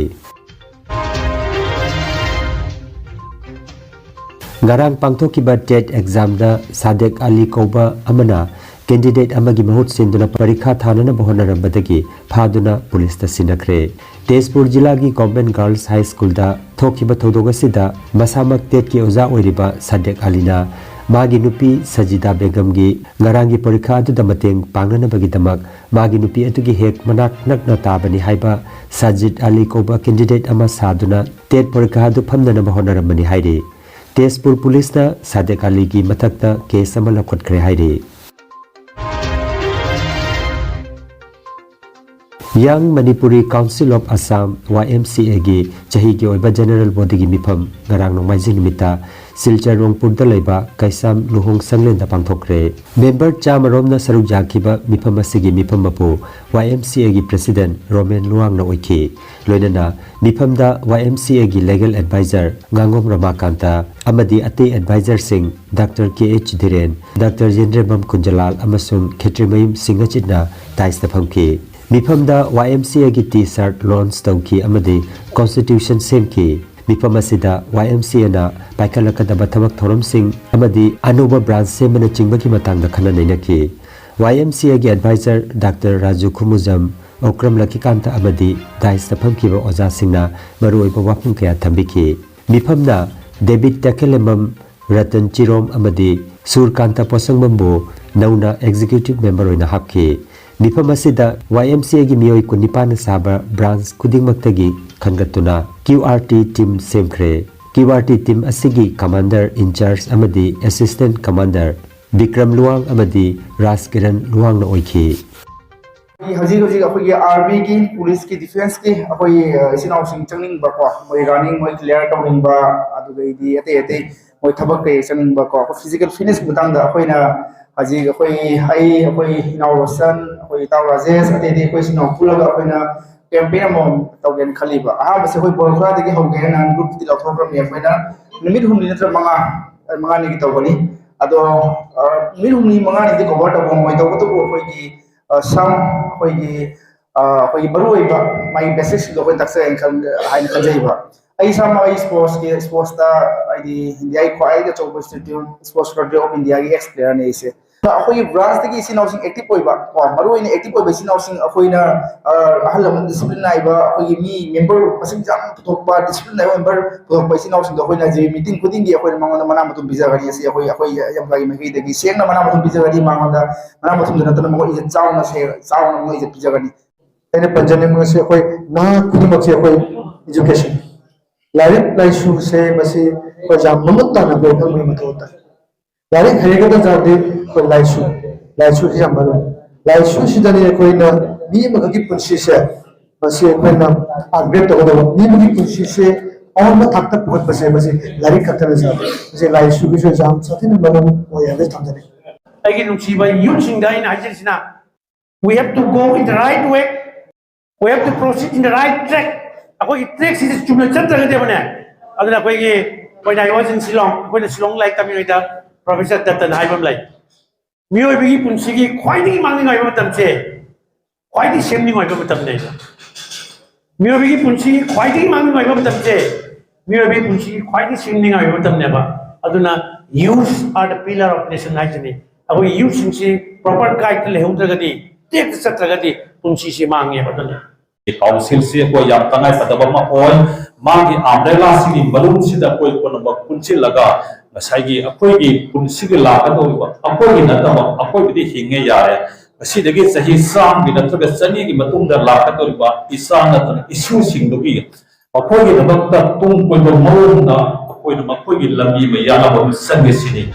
ꯉꯔꯥꯡ ꯄꯥꯡꯊꯣꯛꯈꯤꯕ ꯇꯦꯠ ꯑꯦꯛꯖꯥꯝꯗ ꯁꯥꯗꯦꯛ ꯑꯂꯤ ꯀꯧꯕ ꯑꯃꯅ ꯀꯦꯟꯗꯤꯗꯦꯠ ꯑꯃꯒꯤ ꯃꯍꯨꯠ ꯁꯤꯟꯗꯨꯅ ꯄꯔꯤꯈꯥ ꯊꯥꯅꯅꯕ ꯍꯣꯠꯅꯔꯝꯕꯗꯒꯤ ꯐꯥꯗꯨꯅ ꯄꯨꯂꯤꯁꯇ ꯁꯤꯟꯅꯈ꯭ꯔꯦ꯫ ꯇꯦꯖꯄꯨꯔ ꯖꯤꯂꯥꯒꯤ ꯒꯚꯔꯟꯃꯦꯟꯠ ꯒꯔꯜꯁ ꯍꯥꯏ ꯁ꯭ꯀꯨꯜꯗ ꯊꯣꯛꯈꯤꯕ ꯊꯧꯗꯣꯛ ꯑꯁꯤꯗ ꯃꯁꯥꯃꯛ ꯇꯦꯠꯀꯤ ꯑꯣꯖꯥ ꯑꯣꯏꯔꯤꯕ ꯁꯥꯗꯦꯛ ꯑꯂꯤꯅ ꯃꯥꯒꯤ ꯅꯨꯄꯤ ꯁꯖꯤꯗꯥ ꯕꯦꯒꯝꯒꯤ ꯉꯔꯥꯡꯒꯤ ꯄꯔꯤꯈꯥ ꯑꯗꯨꯗ ꯃꯇꯦꯡ ꯄꯥꯡꯅꯅꯕꯒꯤꯗꯃꯛ ꯃꯥꯒꯤ ꯅꯨꯄꯤ ꯑꯗꯨꯒꯤ ꯍꯦꯛ ꯃꯅꯥꯛ ꯅꯛꯅ ꯇꯥꯕꯅꯤ ꯍꯥꯏꯕ ꯁꯥꯖꯤꯗ ꯑꯂꯤ ꯀꯧꯕ ꯀꯦꯟꯗꯤꯗꯦꯠ ꯑꯃ ꯁꯥꯗꯨꯅ ꯇꯦꯠ ꯄꯔꯤꯈꯥ ꯑꯗꯨ ꯐꯝꯅꯅꯕ ꯍꯣꯠꯅꯔꯝꯕꯅꯤ ꯍꯥꯏꯔꯤ꯫ ꯇꯦꯖꯄꯨꯔ ꯄꯨꯂꯤꯁꯅ ꯁꯥꯗꯦꯛ ꯑꯂꯤꯒꯤ ꯃꯊꯛꯇ ꯀꯦꯁ ꯑꯃ ꯂꯧꯈꯠꯈ꯭ꯔꯦ ꯍꯥꯏꯔꯤ꯫ Young Manipuri Council of Assam, Y M C A ꯒꯤ ꯆꯍꯤꯒꯤ ꯑꯣꯏꯕ ꯖꯦꯅꯔꯦꯜ ꯕꯣꯗꯤꯒꯤ ꯃꯤꯐꯝ ꯉꯔꯥꯡ ꯅꯣꯡꯃꯥꯏꯖꯤꯡ ꯅꯨꯃꯤꯠꯇ ꯁꯤꯜꯆꯔ ꯔꯣꯡꯄꯨꯔꯗ ꯂꯩꯕ ꯀꯩꯁꯥꯝ ꯂꯨꯍꯣꯡ ꯁꯪꯂꯦꯟꯗ ꯄꯥꯡꯊꯣꯛꯈ꯭ꯔꯦ꯫ ꯃꯦꯝꯕꯔ ꯆꯥꯃꯔꯣꯝꯅ ꯁꯔꯨꯛ ꯌꯥꯈꯤꯕ ꯃꯤꯐꯝ ꯑꯁꯤꯒꯤ ꯃꯤꯐꯝ ꯃꯄꯨ Y M C A ꯒꯤ ꯄ꯭ꯔꯦꯁꯤꯗꯦꯟꯠ ꯔꯣꯃꯦꯟ ꯂꯨꯋꯥꯡꯅ ꯑꯣꯏꯈꯤ꯫ ꯂꯣꯏꯅꯅ ꯃꯤꯐꯝꯗ Y M C A ꯒꯤ ꯂꯤꯒꯦꯜ ꯑꯦꯗꯚꯥꯏꯖꯔ ꯉꯥꯉꯣꯝ ꯔꯃꯥꯀꯥꯟꯇ ꯑꯃꯗꯤ ꯑꯇꯩ ꯑꯦꯗꯚꯥꯏꯖꯔꯁꯤꯡ ꯗꯥꯛꯇꯔ ꯀꯦ ꯑꯩꯆ ꯙꯤꯔꯦꯟ, ꯗꯥꯛꯇꯔ ꯌꯦꯟꯗ꯭ꯔꯦꯝꯕꯝ ꯀꯨꯟꯖꯂꯥꯜ ꯑꯃꯁꯨꯡ ꯈꯦꯇ꯭ꯔꯤꯃꯌꯨꯝ ꯁꯤꯡꯍꯆꯤꯠꯅ ꯗꯥꯏꯁꯇ ꯐꯝꯈꯤ꯫ ꯃꯤꯐꯝꯗ Y M C A ꯒꯤ ꯇꯤ ꯁꯥꯔꯠ ꯂꯣꯟꯆ ꯇꯧꯈꯤ ꯑꯃꯗꯤ ꯀꯣꯟꯁꯇꯤꯇ꯭ꯌꯨꯁꯟ ꯁꯦꯝꯈꯤ꯫ ꯃꯤꯐꯝ ꯑꯁꯤꯗ Y M C A ꯅ ꯄꯥꯏꯈꯠꯂꯛꯀꯗꯕ ꯊꯕꯛ ꯊꯧꯔꯝꯁꯤꯡ ꯑꯃꯗꯤ ꯑꯅꯧꯕ ꯕ꯭ꯔꯥꯟꯆ ꯁꯦꯝꯕꯅꯆꯤꯡꯕꯒꯤ ꯃꯇꯥꯡꯗ ꯈꯟꯅ ꯅꯩꯅꯈꯤ꯫ Y M C A ꯒꯤ ꯑꯦꯗꯚꯥꯏꯖꯔ ꯗꯥꯛꯇꯔ ꯔꯥꯖꯨ ꯈꯨꯃꯨꯖꯝ, ꯑꯣꯀ꯭ꯔꯝ ꯂꯛꯈꯤꯀꯥꯟꯇ ꯑꯃꯗꯤ ꯗꯥꯏꯁꯇ ꯐꯝꯈꯤꯕ ꯑꯣꯖꯥꯁꯤꯡꯅ ꯃꯔꯨꯑꯣꯏꯕ ꯋꯥꯐꯝ ꯀꯌꯥ ꯊꯝꯕꯤꯈꯤ꯫ ꯃꯤꯐꯝꯗ ꯗꯦꯕꯤꯠ ꯇꯈꯦꯂꯦꯝꯕꯝ, ꯔꯇꯟ ꯆꯤꯔꯣꯝ ꯑꯃꯗꯤ ꯁꯨꯔꯀꯥꯟꯇ ꯄꯣꯁꯪꯕꯝꯕꯨ ꯅꯧꯅ ꯑꯦꯛꯖꯤꯀ꯭ꯌꯨꯇꯤꯚ ꯃꯦꯝꯕꯔ ꯑꯣꯏꯅ ꯍꯥꯞꯈꯤ꯫ ꯃꯤꯐꯝ ꯑꯁꯤꯗ Y M C A ꯒꯤ ꯃꯤꯑꯣꯏ ꯀꯨꯟꯅꯤꯄꯥꯟꯅ ꯁꯥꯕ ꯕ꯭ꯔꯥꯟꯆ ꯈꯨꯗꯤꯡꯃꯛꯇꯒꯤ ꯈꯟꯒꯠꯇꯨꯅ Q R T ꯇꯤꯝ ꯁꯦꯝꯈ꯭ꯔꯦ꯫ Q R T ꯇꯤꯝ ꯑꯁꯤꯒꯤ ꯀꯃꯥꯟꯗꯔ ꯏꯟꯆꯥꯔꯖ ꯑꯃꯗꯤ ꯑꯦꯁꯤꯁꯇꯦꯟꯠ ꯀꯃꯥꯟꯗꯔ ꯕꯤꯀ꯭ꯔꯝ ꯂꯨꯋꯥꯡ ꯑꯃꯗꯤ ꯔꯥꯖ ꯀꯤꯔꯟ ꯂꯨꯋꯥꯡꯅ ꯑꯣꯏꯈꯤ꯫ ꯍꯧꯖꯤꯛ ꯍꯧꯖꯤꯛ ꯑꯩꯈꯣꯏꯒꯤ ꯑꯥꯔꯃꯤꯒꯤ, ꯄꯨꯂꯤꯁꯀꯤ, ꯗꯤꯐꯦꯟꯁꯀꯤ ꯑꯩꯈꯣꯏꯒꯤ, ꯑ, ꯏꯆꯤꯟ ꯏꯅꯥꯎꯁꯤꯡ ꯆꯪꯅꯤꯡꯕꯀꯣ, ꯃꯣꯏ ꯔꯟꯅꯤꯡ, ꯃꯣꯏ ꯀ꯭ꯂꯤꯌꯥꯔ ꯇꯧꯅꯤꯡꯕ, ꯑꯗꯨꯗꯩꯗꯤ ꯑꯇꯩ ꯑꯇꯩ ꯃꯣꯏ ꯊꯕꯛ ꯀꯩ ꯆꯪꯅꯤꯡꯕꯀꯣ, ꯑꯩꯈꯣꯏ ꯐꯤꯖꯤꯀꯦꯜ ꯐꯤꯠꯅꯦꯁꯀꯤ ꯃꯇꯥꯡꯗ ꯑꯩꯈꯣꯏꯅ ꯍꯧꯖꯤꯛ ꯑꯩꯈꯣꯏ, ꯑꯩ, ꯑꯩꯈꯣꯏ ꯏꯅꯥꯎ ꯔꯣꯁꯟ, ꯑꯩꯈꯣꯏ ꯏꯇꯥꯎ ꯔꯥꯖꯦꯁ, ꯑꯇꯩ ꯑꯇꯩ ꯑꯩꯈꯣꯏ ꯏꯆꯤꯟ ꯏꯅꯥꯎ ꯄꯨꯜꯂꯒ ꯑꯩꯈꯣꯏꯅ ꯀꯦꯝꯄꯦꯟ ꯑꯃꯃꯝ ꯇꯧꯒꯦꯅ ꯈꯜꯂꯤꯕ꯫ ꯑꯍꯥꯟꯕꯁꯦ ꯑꯩꯈꯣꯏ ꯕꯣꯜ ꯈꯔꯗꯒꯤ ꯍꯧꯒꯦꯅ ꯒ꯭ꯔꯨꯞꯇꯤ ꯂꯧꯊꯣꯛꯈ꯭ꯔꯕꯅꯤ꯫ ꯑꯩꯈꯣꯏꯅ ꯅꯨꯃꯤꯠ ꯍꯨꯝꯅꯤ ꯅꯠꯇ꯭ꯔ ꯃꯉꯥ, ꯑ, ꯃꯉꯥꯅꯤꯒꯤ ꯇꯧꯒꯅꯤ꯫ ꯑꯗꯣ, ꯑ, ꯅꯨꯃꯤꯠ ꯍꯨꯝꯅꯤ ꯃꯉꯥꯅꯤꯗꯤ ꯀꯣꯚꯔ ꯇꯧꯕ ꯉꯝꯃꯣꯏ꯫ ꯇꯧꯕꯇꯕꯨ ꯑꯩꯈꯣꯏꯒꯤ, ꯑ, ꯁꯝ ꯑꯩꯈꯣꯏꯒꯤ, ꯑ, ꯑꯩꯈꯣꯏꯒꯤ ꯃꯔꯨꯑꯣꯏꯕ ꯃꯥꯒꯤ ꯕꯦꯁꯤꯛꯁꯤꯡꯗꯣ ꯑꯩꯈꯣꯏ ꯇꯥꯛꯆꯒꯦꯅ ꯈꯟ-, ꯍꯥꯏꯅ ꯈꯟꯖꯩꯕ꯫ ꯑꯩ ꯏꯁꯥꯃꯛ ꯑꯩ ꯁ꯭ꯄꯣꯔꯠꯁꯀꯤ ꯁ꯭ꯄꯣꯔꯠꯁꯇ ꯍꯥꯏꯗꯤ ꯏꯟꯗꯤꯌꯥꯒꯤ ꯈ꯭ꯋꯥꯏꯗꯒꯤ ꯑꯆꯧꯕ ꯏꯟꯁꯇꯤꯇ꯭ꯌꯨꯠ ꯁ꯭ꯄꯣꯔꯠꯁ ꯁꯦꯀ꯭ꯔꯦꯇꯔꯤ ꯑꯣꯐ ꯏꯟꯗꯤꯌꯥꯒꯤ ꯑꯦꯛꯁ ꯄ꯭ꯂꯦꯌꯔꯅꯤ ꯑꯩꯁꯦ꯫ ꯑꯩꯈꯣꯏꯒꯤ ꯕ꯭ꯔꯥꯟꯁꯇꯒꯤ ꯏꯆꯤꯟ ꯏꯅꯥꯎꯁꯤꯡ ꯑꯦꯛꯇꯤꯚ ꯑꯣꯏꯕ ꯀꯣ ꯃꯔꯨ ꯑꯣꯏꯅ ꯑꯦꯛꯇꯤꯚ ꯑꯣꯏꯕ ꯏꯆꯤꯟ ꯏꯅꯥꯎꯁꯤꯡ ꯑꯩꯈꯣꯏꯅ ꯑꯍꯜ ꯂꯃꯟ ꯗꯤꯁꯤꯄ꯭ꯂꯤꯟ ꯅꯥꯏꯕ ꯑꯩꯈꯣꯏꯒꯤ ꯃꯤ ꯃꯦꯝꯕꯔ ꯃꯁꯤꯡ ꯌꯥꯝ ꯄꯨꯊꯣꯛꯄ ꯗꯤꯁꯤꯄ꯭ꯂꯤꯟ ꯅꯥꯏꯕ ꯃꯦꯝꯕꯔ ꯄꯨꯊꯣꯛꯄ ꯏꯆꯤꯟ ꯏꯅꯥꯎꯁꯤꯡꯗꯣ ꯑꯩꯈꯣꯏꯅ ꯍꯧꯖꯤꯛ ꯃꯤꯇꯤꯡ ꯈꯨꯗꯤꯡꯒꯤ ꯑꯩꯈꯣꯏꯅ ꯃꯉꯣꯟꯗ ꯃꯅꯥ ꯃꯊꯨꯝ ꯄꯤꯖꯒꯅꯤ꯫ ꯑꯁꯤ ꯑꯩꯈꯣꯏ ꯑꯩꯈꯣꯏ ꯌꯥꯝ ꯃꯥꯏꯀꯩꯗꯒꯤ ꯁꯦꯡꯅ ꯃꯅꯥ ꯃꯊꯨꯝ ꯄꯤꯖꯒꯅꯤ꯫ ꯃꯉꯣꯟꯗ ꯃꯅꯥ ꯃꯊꯨꯝꯗ ꯅꯠꯇꯅ ꯃꯈꯣꯏ ꯏꯖꯠ ꯆꯥꯎꯅ ꯆꯥꯎꯅ ꯃꯈꯣꯏ ꯏꯖꯠ ꯄꯤꯖꯒꯅꯤ꯫ ꯑꯩꯅ ꯄꯟꯖꯅꯤꯡꯕꯁꯤ ꯑꯩꯈꯣꯏ ꯅꯍꯥ ꯈꯨꯗꯤꯡꯃꯛꯁꯦ ꯑꯩꯈꯣꯏ ꯏꯖꯨꯀꯦꯁꯟ ꯂꯥꯏꯔꯤꯛ ꯂꯥꯏꯁꯨꯁꯦ ꯃꯁꯤ ꯑꯩꯈꯣꯏ ꯌꯥꯝ ꯃꯃꯨꯠ ꯇꯥꯅ ꯑꯩꯈꯣꯏ ꯈꯪꯕꯒꯤ ꯃꯊꯧ ꯇꯥꯏ꯫ ꯂꯥꯏꯔꯤꯛ ꯍꯩꯔꯒꯗ ꯆꯥꯗꯦ ꯑꯩꯈꯣꯏ ꯂꯥꯏꯁꯨ ꯂꯥꯏꯁꯨꯁꯤ ꯌꯥꯝ ꯃꯔꯨ ꯑꯣꯏ꯫ ꯂꯥꯏꯁꯨꯁꯤꯗꯅꯤ ꯑꯩꯈꯣꯏꯅ ꯃꯤ ꯑꯃꯈꯛꯀꯤ ꯄꯨꯟꯁꯤꯁꯦ ꯃꯁꯤ ꯑꯩꯈꯣꯏꯅ ꯑꯞꯒ꯭ꯔꯦꯗ ꯇꯧꯒꯗꯕ꯫ ꯃꯤ ꯑꯃꯒꯤ ꯄꯨꯟꯁꯤꯁꯦ ꯑꯋꯥꯡꯕ ꯊꯥꯛꯇ ꯄꯨꯈꯠꯄꯁꯦ ꯃꯁꯤ ꯂꯥꯏꯔꯤꯛ ꯈꯛꯇꯅ ꯆꯥꯗꯦ꯫ ꯃꯁꯤ ꯂꯥꯏꯁꯨꯒꯤꯁꯨ ꯌꯥꯝ ꯁꯥꯊꯤꯅ ꯃꯔꯨ ꯑꯣꯏ ꯍꯥꯏꯕꯁꯤ ꯊꯝꯖꯅꯤꯡꯉꯤ꯫ ꯑꯩꯒꯤ ꯅꯨꯡꯁꯤꯕ ꯌꯨꯠꯁꯤꯡꯗ ꯑꯩꯅ ꯍꯥꯏꯖꯔꯤꯁꯤꯅ, we have to go in the right way, we have to proceed in the right track. ꯑꯩꯈꯣꯏꯒꯤ ꯇ꯭ꯔꯦꯛꯁꯤꯗ ꯆꯨꯝꯅ ꯆꯠꯇ꯭ꯔꯒꯗꯤꯕꯅꯦ꯫ ꯑꯗꯨꯅ ꯑꯩꯈꯣꯏꯒꯤ, when I was in Shillong, ꯑꯩꯈꯣꯏꯅ ꯁꯤꯂꯣꯡ ꯂꯥꯏꯔꯤꯛ ꯇꯝꯃꯤꯉꯩꯗ ꯄ꯭ꯔꯣꯐꯦꯁꯔ ꯗꯠꯇꯟ ꯍꯥꯏꯕ ꯑꯃ ꯂꯩ꯫ ꯃꯤꯑꯣꯏꯕꯒꯤ ꯄꯨꯟꯁꯤꯒꯤ ꯈ꯭ꯋꯥꯏꯗꯒꯤ ꯃꯥꯡꯅꯤꯡꯉꯥꯏ ꯑꯣꯏꯕ ꯃꯇꯝꯁꯦ, ꯈ꯭ꯋꯥꯏꯗꯒꯤ ꯁꯦꯝꯅꯤꯡꯉꯥꯏ ꯑꯣꯏꯕ ꯃꯇꯝꯅꯦꯕ꯫ ꯃꯤꯑꯣꯏꯕꯒꯤ ꯄꯨꯟꯁꯤꯒꯤ ꯈ꯭ꯋꯥꯏꯗꯒꯤ ꯃꯥꯡꯅꯤꯡꯉꯥꯏ ꯑꯣꯏꯕ ꯃꯇꯝꯁꯦ, ꯃꯤꯑꯣꯏꯕꯒꯤ ꯄꯨꯟꯁꯤꯒꯤ ꯈ꯭ꯋꯥꯏꯗꯒꯤ ꯁꯦꯝꯅꯤꯡꯉꯥꯏ ꯑꯣꯏꯕ ꯃꯇꯝꯅꯦꯕ꯫ ꯑꯗꯨꯅ youth are the pillar of nation ꯍꯥꯏꯁꯤꯅꯤ꯫ ꯑꯩꯈꯣꯏ ꯌꯨꯠꯁꯤꯡꯁꯤ ꯄ꯭ꯔꯣꯄꯔ ꯒꯥꯏꯗꯇ ꯂꯩꯍꯧꯗ꯭ꯔꯒꯗꯤ, ꯇ꯭ꯔꯦꯛꯇ ꯆꯠꯇ꯭ꯔꯒꯗꯤ ꯄꯨꯟꯁꯤꯁꯤ ꯃꯥꯡꯉꯦꯕ꯫ ꯑꯗꯨꯅ ꯀꯥꯎꯟꯁꯤꯜꯁꯤ ꯑꯩꯈꯣꯏ ꯌꯥꯝ ꯇꯉꯥꯏꯐꯗꯕ ꯑꯃ ꯑꯣꯏ꯫ ꯃꯥꯒꯤ ꯑꯝꯕ꯭ꯔꯦꯂꯥꯁꯤꯒꯤ ꯃꯅꯨꯡꯁꯤꯗ ꯑꯩꯈꯣꯏ ꯄꯨꯝꯅꯃꯛ ꯄꯨꯟꯁꯤꯜꯂꯒ ꯉꯁꯥꯏꯒꯤ ꯑꯩꯈꯣꯏꯒꯤ ꯄꯨꯟꯁꯤꯒꯤ ꯂꯥꯛꯀꯗꯧꯔꯤꯕ, ꯑꯩꯈꯣꯏꯒꯤ ꯅꯠꯇꯕ, ꯑꯩꯈꯣꯏꯕꯨꯗꯤ ꯍꯤꯡꯉꯦ ꯌꯥꯔꯦ, ꯉꯁꯤꯗꯒꯤ ꯆꯍꯤ ꯆꯥꯝꯃꯒꯤ ꯅꯠꯇ꯭ꯔꯒ ꯆꯅꯤꯒꯤ ꯃꯇꯨꯡꯗ ꯂꯥꯛꯀꯗꯧꯔꯤꯕ ꯏꯆꯥ ꯅꯠꯇ꯭ꯔꯒ ꯏꯁꯨꯁꯤꯡꯗꯨꯒꯤ ꯃꯈꯣꯏꯒꯤꯗꯃꯛꯇ ꯇꯨꯡ ꯀꯣꯏꯕ ꯃꯑꯣꯡꯗ ꯑꯩꯈꯣꯏꯅ ꯃꯈꯣꯏꯒꯤ ꯂꯝꯕꯤ ꯑꯃ ꯌꯥꯅꯕ ꯑꯃ ꯆꯪꯒꯦ ꯁꯤꯅꯤ꯫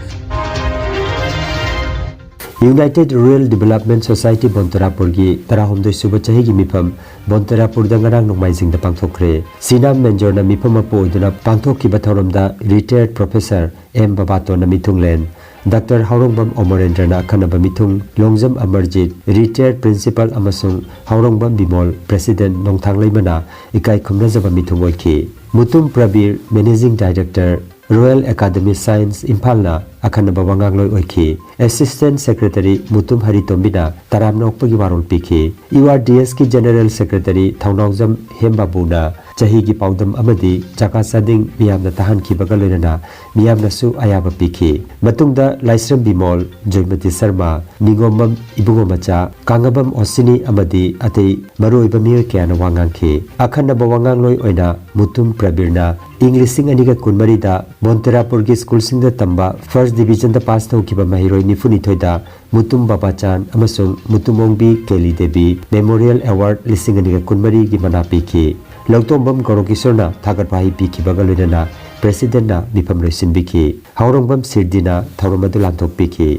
United Rural Development Society ꯕꯣꯟꯇꯔꯥꯄꯨꯔꯒꯤ ꯇꯔꯥꯍꯨꯝꯗꯣꯏ ꯁꯨꯕ ꯆꯍꯤꯒꯤ ꯃꯤꯐꯝ ꯕꯣꯟꯇꯔꯥꯄꯨꯔꯗ ꯉꯔꯥꯡ ꯅꯣꯡꯃꯥꯏꯖꯤꯡꯗ ꯄꯥꯡꯊꯣꯛꯈ꯭ꯔꯦ꯫ ꯁꯤꯅꯥꯝ ꯃꯦꯟꯖꯣꯔꯅ ꯃꯤꯐꯝ ꯃꯄꯨ ꯑꯣꯏꯗꯨꯅ ꯄꯥꯡꯊꯣꯛꯈꯤꯕ ꯊꯧꯔꯝꯗ ꯔꯤꯇꯥꯌꯔ ꯄ꯭ꯔꯣꯐꯦꯁꯔ ꯑꯦꯝ ꯕꯕꯥꯇꯣꯟꯅ ꯃꯤꯊꯨꯡꯂꯦꯟ, ꯗꯥꯛꯇꯔ ꯍꯥꯎꯔꯣꯡꯕꯝ ꯑꯃꯔꯦꯟꯗ꯭ꯔꯅ ꯑꯈꯟꯅꯕ ꯃꯤꯊꯨꯡ, ꯂꯣꯡꯖꯝ ꯑꯃꯔꯖꯤꯠ, ꯔꯤꯇꯥꯌꯔ ꯄ꯭ꯔꯤꯟꯁꯤꯄꯥꯜ ꯑꯃꯁꯨꯡ ꯍꯥꯎꯔꯣꯡꯕꯝ ꯕꯤꯃꯣꯜ, ꯄ꯭ꯔꯦꯁꯤꯗꯦꯟꯠ ꯅꯣꯡꯊꯥꯡꯂꯩꯃꯅ ꯏꯀꯥꯏ ꯈꯨꯝꯅꯖꯕ ꯃꯤꯊꯨꯡ ꯑꯣꯏꯈꯤ꯫ Mutum Prabir, managing director, royal academy science ꯏꯝꯐꯥꯜꯅ ꯑꯈꯟꯅꯕ ꯋꯥꯉꯥꯡꯂꯣꯏ ꯑꯣꯏꯈꯤ꯫ ꯑꯦꯁꯤꯁꯇꯦꯟꯠ ꯁꯦꯀ꯭ꯔꯦꯇꯔꯤ ꯃꯨꯇꯨꯝ ꯍꯔꯤꯇꯣꯝꯕꯤꯅ ꯇꯔꯥꯝꯅ ꯑꯣꯛꯄꯒꯤ ꯋꯥꯔꯣꯜ ꯄꯤꯈꯤ꯫ ꯌꯨ ꯑꯥꯔ ꯗꯤ ꯑꯦꯁꯀꯤ ꯖꯦꯅꯔꯦꯜ ꯁꯦꯀ꯭ꯔꯦꯇꯔꯤ ꯊꯧꯅꯥꯎꯖꯝ ꯍꯦꯝꯕꯥꯕꯨꯅ ꯆꯍꯤꯒꯤ ꯄꯥꯎꯗꯝ ꯑꯃꯗꯤ ꯆꯥꯀꯥ ꯆꯥꯗꯤꯡ ꯃꯤꯌꯥꯝꯅ ꯇꯥꯍꯟꯈꯤꯕꯒ ꯂꯣꯏꯅꯅ ꯃꯤꯌꯥꯝꯅꯁꯨ ꯑꯌꯥꯕ ꯄꯤꯈꯤ꯫ ꯃꯇꯨꯡꯗ ꯂꯥꯏꯁ꯭ꯔꯝ ꯕꯤꯃꯣꯜ, ꯖꯣꯏꯃꯇꯤ ꯁꯔꯃ, ꯅꯤꯉꯣꯝꯕꯝ ꯏꯕꯨꯡꯉꯣ ꯃꯆꯥ, ꯀꯥꯡꯉꯕꯝ ꯑꯣꯁꯤꯅꯤ ꯑꯃꯗꯤ ꯑꯇꯩ ꯃꯔꯨꯑꯣꯏꯕ ꯃꯤꯑꯣꯏ ꯀꯌꯥꯅ ꯋꯥ ꯉꯥꯡꯈꯤ꯫ ꯑꯈꯟꯅꯕ ꯋꯥꯉꯥꯡꯂꯣꯏ ꯑꯣꯏꯅ ꯃꯨꯇꯨꯝ ꯄ꯭ꯔꯕꯤꯔꯅ ꯏꯪ ꯂꯤꯁꯤꯡ ꯑꯅꯤꯒ ꯀꯨꯟꯃꯔꯤꯗ ꯃꯣꯟꯇꯦꯔꯥꯄꯨꯔꯒꯤ ꯁ꯭ꯀꯨꯜꯁꯤꯡꯗ ꯇꯝꯕ ꯐꯥꯔꯁ ꯗꯤꯕꯤꯖꯟꯗ ꯄꯥꯁ ꯇꯧꯈꯤꯕ ꯃꯍꯩꯔꯣꯏ ꯅꯤꯐꯨꯅꯤꯊꯣꯏꯗ ꯃꯨꯇꯨꯝ ꯕꯕꯥꯆꯥꯟ ꯑꯃꯁꯨꯡ ꯃꯨꯇꯨꯝ ꯑꯣꯡꯕꯤ ꯀꯦꯂꯤ ꯗꯦꯕꯤ ꯃꯦꯃꯣꯔꯤꯌꯦꯜ ꯑꯦꯋꯥꯔꯗ ꯂꯤꯁꯤꯡ ꯑꯅꯤꯒ ꯀꯨꯟꯃꯔꯤꯒꯤ ꯃꯅꯥ ꯄꯤꯈꯤ꯫ ꯂꯧꯇꯣꯡꯕꯝ ꯒꯧꯔꯀꯤꯁꯣꯔꯅ ꯊꯥꯒꯠ ꯋꯥꯍꯩ ꯄꯤꯈꯤꯕꯒ ꯂꯣꯏꯅꯅ ꯄ꯭ꯔꯦꯁꯤꯗꯦꯟꯠꯅ ꯃꯤꯐꯝ ꯂꯣꯏꯁꯤꯟꯕꯤꯈꯤ꯫ ꯍꯥꯎꯔꯣꯡꯕꯝ ꯁꯤꯔꯗꯤꯅ ꯊꯧꯔꯝ ꯑꯗꯨ ꯂꯥꯟꯊꯣꯛꯄꯤꯈꯤ꯫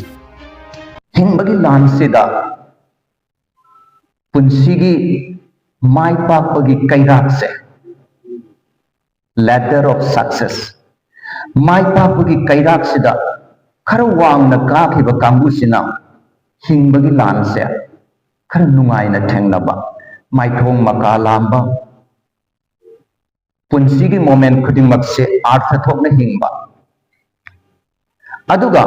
ꯍꯤꯡꯕꯒꯤ ꯂꯥꯟꯁꯤꯗ ꯄꯨꯟꯁꯤꯒꯤ ꯃꯥꯏ ꯄꯥꯛꯄꯒꯤ ꯀꯩꯔꯥꯛꯁꯦ, ladder of success, ꯃꯥꯏ ꯄꯥꯛꯄꯒꯤ ꯀꯩꯔꯥꯛꯁꯤꯗ ꯈꯔ ꯋꯥꯡꯅ ꯀꯥꯈꯤꯕ ꯀꯥꯡꯕꯨꯁꯤꯅ ꯍꯤꯡꯕꯒꯤ ꯂꯥꯟꯁꯦ ꯈꯔ ꯅꯨꯡꯉꯥꯏꯅ ꯊꯦꯡꯅꯕ, ꯃꯥꯏꯊꯣꯡ ꯃꯀꯥ ꯂꯥꯝꯕ, ꯄꯨꯟꯁꯤꯒꯤ ꯃꯣꯃꯦꯟ ꯈꯨꯗꯤꯡꯃꯛꯁꯦ ꯑꯥꯔꯊ ꯊꯣꯛꯅ ꯍꯤꯡꯕ, ꯑꯗꯨꯒ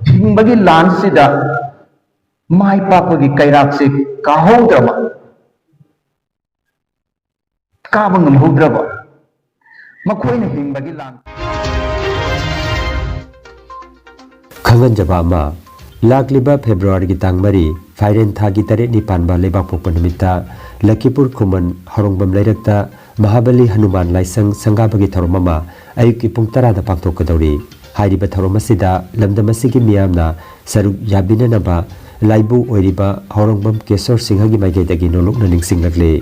ꯍꯤꯡꯕꯒꯤ ꯂꯥꯟꯁꯤꯗ ꯃꯥꯏ ꯄꯥꯛꯄꯒꯤ ꯀꯩꯔꯥꯛꯁꯦ ꯀꯥꯍꯧꯗ꯭ꯔꯕ, ꯀꯥꯕ ꯉꯝꯍꯧꯗ꯭ꯔꯕ, ꯃꯈꯣꯏꯅ ꯍꯤꯡꯕꯒꯤ ꯂꯥꯟ ꯈꯪꯍꯟꯖꯕ ꯑꯃ, ꯂꯥꯛꯂꯤꯕ ꯐꯦꯕ꯭ꯔꯨꯋꯥꯔꯤꯒꯤ ꯇꯥꯡ ꯃꯔꯤ, ꯐꯥꯏꯔꯦꯟ ꯊꯥꯒꯤ ꯇꯔꯦꯠꯅꯤ ꯄꯥꯟꯕ ꯂꯩꯕꯥꯛꯄꯣꯛꯄ ꯅꯨꯃꯤꯠꯇ ꯂꯈꯤꯄꯨꯔ ꯈꯨꯃꯟ ꯍꯧꯔꯣꯡꯕꯝ ꯂꯩꯔꯛꯇ ꯃꯍꯥꯕꯂꯤ ꯍꯅꯨꯃꯥꯟ ꯂꯥꯏꯁꯪ ꯁꯪꯒꯥꯕꯒꯤ ꯊꯧꯔꯝ ꯑꯃ ꯑꯌꯨꯛꯀꯤ ꯄꯨꯡ ꯇꯔꯥꯗ ꯄꯥꯡꯊꯣꯛꯀꯗꯧꯔꯤ꯫ ꯍꯥꯏꯔꯤꯕ ꯊꯧꯔꯝ ꯑꯁꯤꯗ ꯂꯝꯗꯝ ꯑꯁꯤꯒꯤ ꯃꯤꯌꯥꯝꯅ ꯁꯔꯨꯛ ꯌꯥꯕꯤꯅꯅꯕ ꯂꯥꯏꯕꯨ ꯑꯣꯏꯔꯤꯕ ꯍꯧꯔꯣꯡꯕꯝ ꯀꯦꯁꯣꯔ ꯁꯤꯡꯍꯒꯤ ꯃꯥꯏꯀꯩꯗꯒꯤ ꯅꯣꯂꯨꯛꯅ ꯅꯤꯡꯁꯤꯡꯂꯛꯂꯤ꯫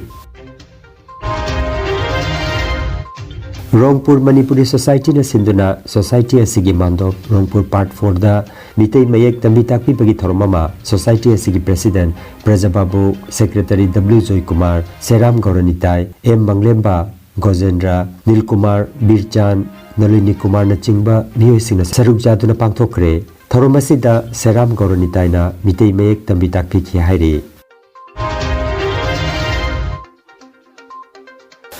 ꯔꯣꯡꯄꯨꯔ ꯃꯅꯤꯄꯨꯔꯤ ꯁꯣꯁꯥꯏꯇꯤꯅ ꯁꯤꯟꯗꯨꯅ ꯁꯣꯁꯥꯏꯇꯤ ꯑꯁꯤꯒꯤ ꯃꯥꯟꯗꯣꯞ ꯔꯣꯡꯄꯨꯔ ꯄꯥꯔꯠ ꯐꯣꯔꯗ ꯃꯤꯇꯩ ꯃꯌꯦꯛ ꯇꯝꯕꯤ ꯇꯥꯛꯄꯤꯕꯒꯤ ꯊꯧꯔꯝ ꯑꯃ ꯁꯣꯁꯥꯏꯇꯤ ꯑꯁꯤꯒꯤ president ꯕ꯭ꯔꯖꯕꯥꯕꯨ, secretary W Joykumar, ꯁꯦꯔꯥꯝ ꯒꯧꯔꯅꯤꯇꯥꯏ, M ꯃꯪꯂꯦꯝꯕ, ꯒꯣꯖꯦꯟꯗ꯭ꯔ, ꯅꯤꯜꯀꯨꯃꯥꯔ, ꯕꯤꯔꯆꯥꯟ, ꯅꯂꯤꯅꯤ ꯀꯨꯃꯥꯔꯅꯆꯤꯡꯕ ꯃꯤꯑꯣꯏꯁꯤꯡꯅ ꯁꯔꯨꯛ ꯌꯥꯗꯨꯅ ꯄꯥꯡꯊꯣꯛꯈ꯭ꯔꯦ꯫ ꯊꯧꯔꯝ ꯑꯁꯤꯗ ꯁꯦꯔꯥꯝ ꯒꯧꯔꯅꯤꯇꯥꯏꯅ ꯃꯤꯇꯩ ꯃꯌꯦꯛ ꯇꯝꯕꯤ ꯇꯥꯛꯄꯤꯈꯤ ꯍꯥꯏꯔꯤ꯫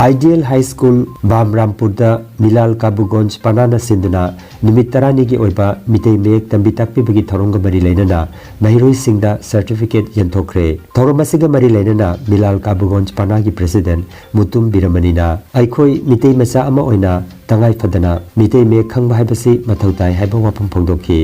Ideal High School, ꯕꯥꯝꯔꯥꯝꯄꯨꯔꯗ ꯃꯤꯂꯥꯜ ꯀꯥꯕꯨꯒꯣꯟꯖ ꯄꯅꯥꯅ ꯁꯤꯟꯗꯨꯅ ꯅꯨꯃꯤꯠ ꯇꯔꯥꯅꯤꯒꯤ ꯑꯣꯏꯕ ꯃꯤꯇꯩ ꯃꯌꯦꯛ ꯇꯝꯕꯤ ꯇꯥꯛꯄꯤꯕꯒꯤ ꯊꯧꯔꯝꯒ ꯃꯔꯤ ꯂꯩꯅꯅ ꯃꯍꯩꯔꯣꯏꯁꯤꯡꯗ certificate ꯌꯦꯟꯊꯣꯛꯈ꯭ꯔꯦ꯫ ꯊꯧꯔꯝ ꯑꯁꯤꯒ ꯃꯔꯤ ꯂꯩꯅꯅ ꯃꯤꯂꯥꯜ ꯀꯥꯕꯨꯒꯣꯟꯖ ꯄꯅꯥꯒꯤ president ꯃꯨꯇꯨꯝ ꯕꯤꯔꯃꯅꯤꯅ ꯑꯩꯈꯣꯏ ꯃꯤꯇꯩ ꯃꯆꯥ ꯑꯃ ꯑꯣꯏꯅ ꯇꯉꯥꯏ ꯐꯗꯅ ꯃꯤꯇꯩ ꯃꯌꯦꯛ ꯈꯪꯕ ꯍꯥꯏꯕꯁꯤ ꯃꯊꯧ ꯇꯥꯏ ꯍꯥꯏꯕ ꯋꯥꯐꯝ ꯐꯣꯡꯗꯣꯛꯈꯤ꯫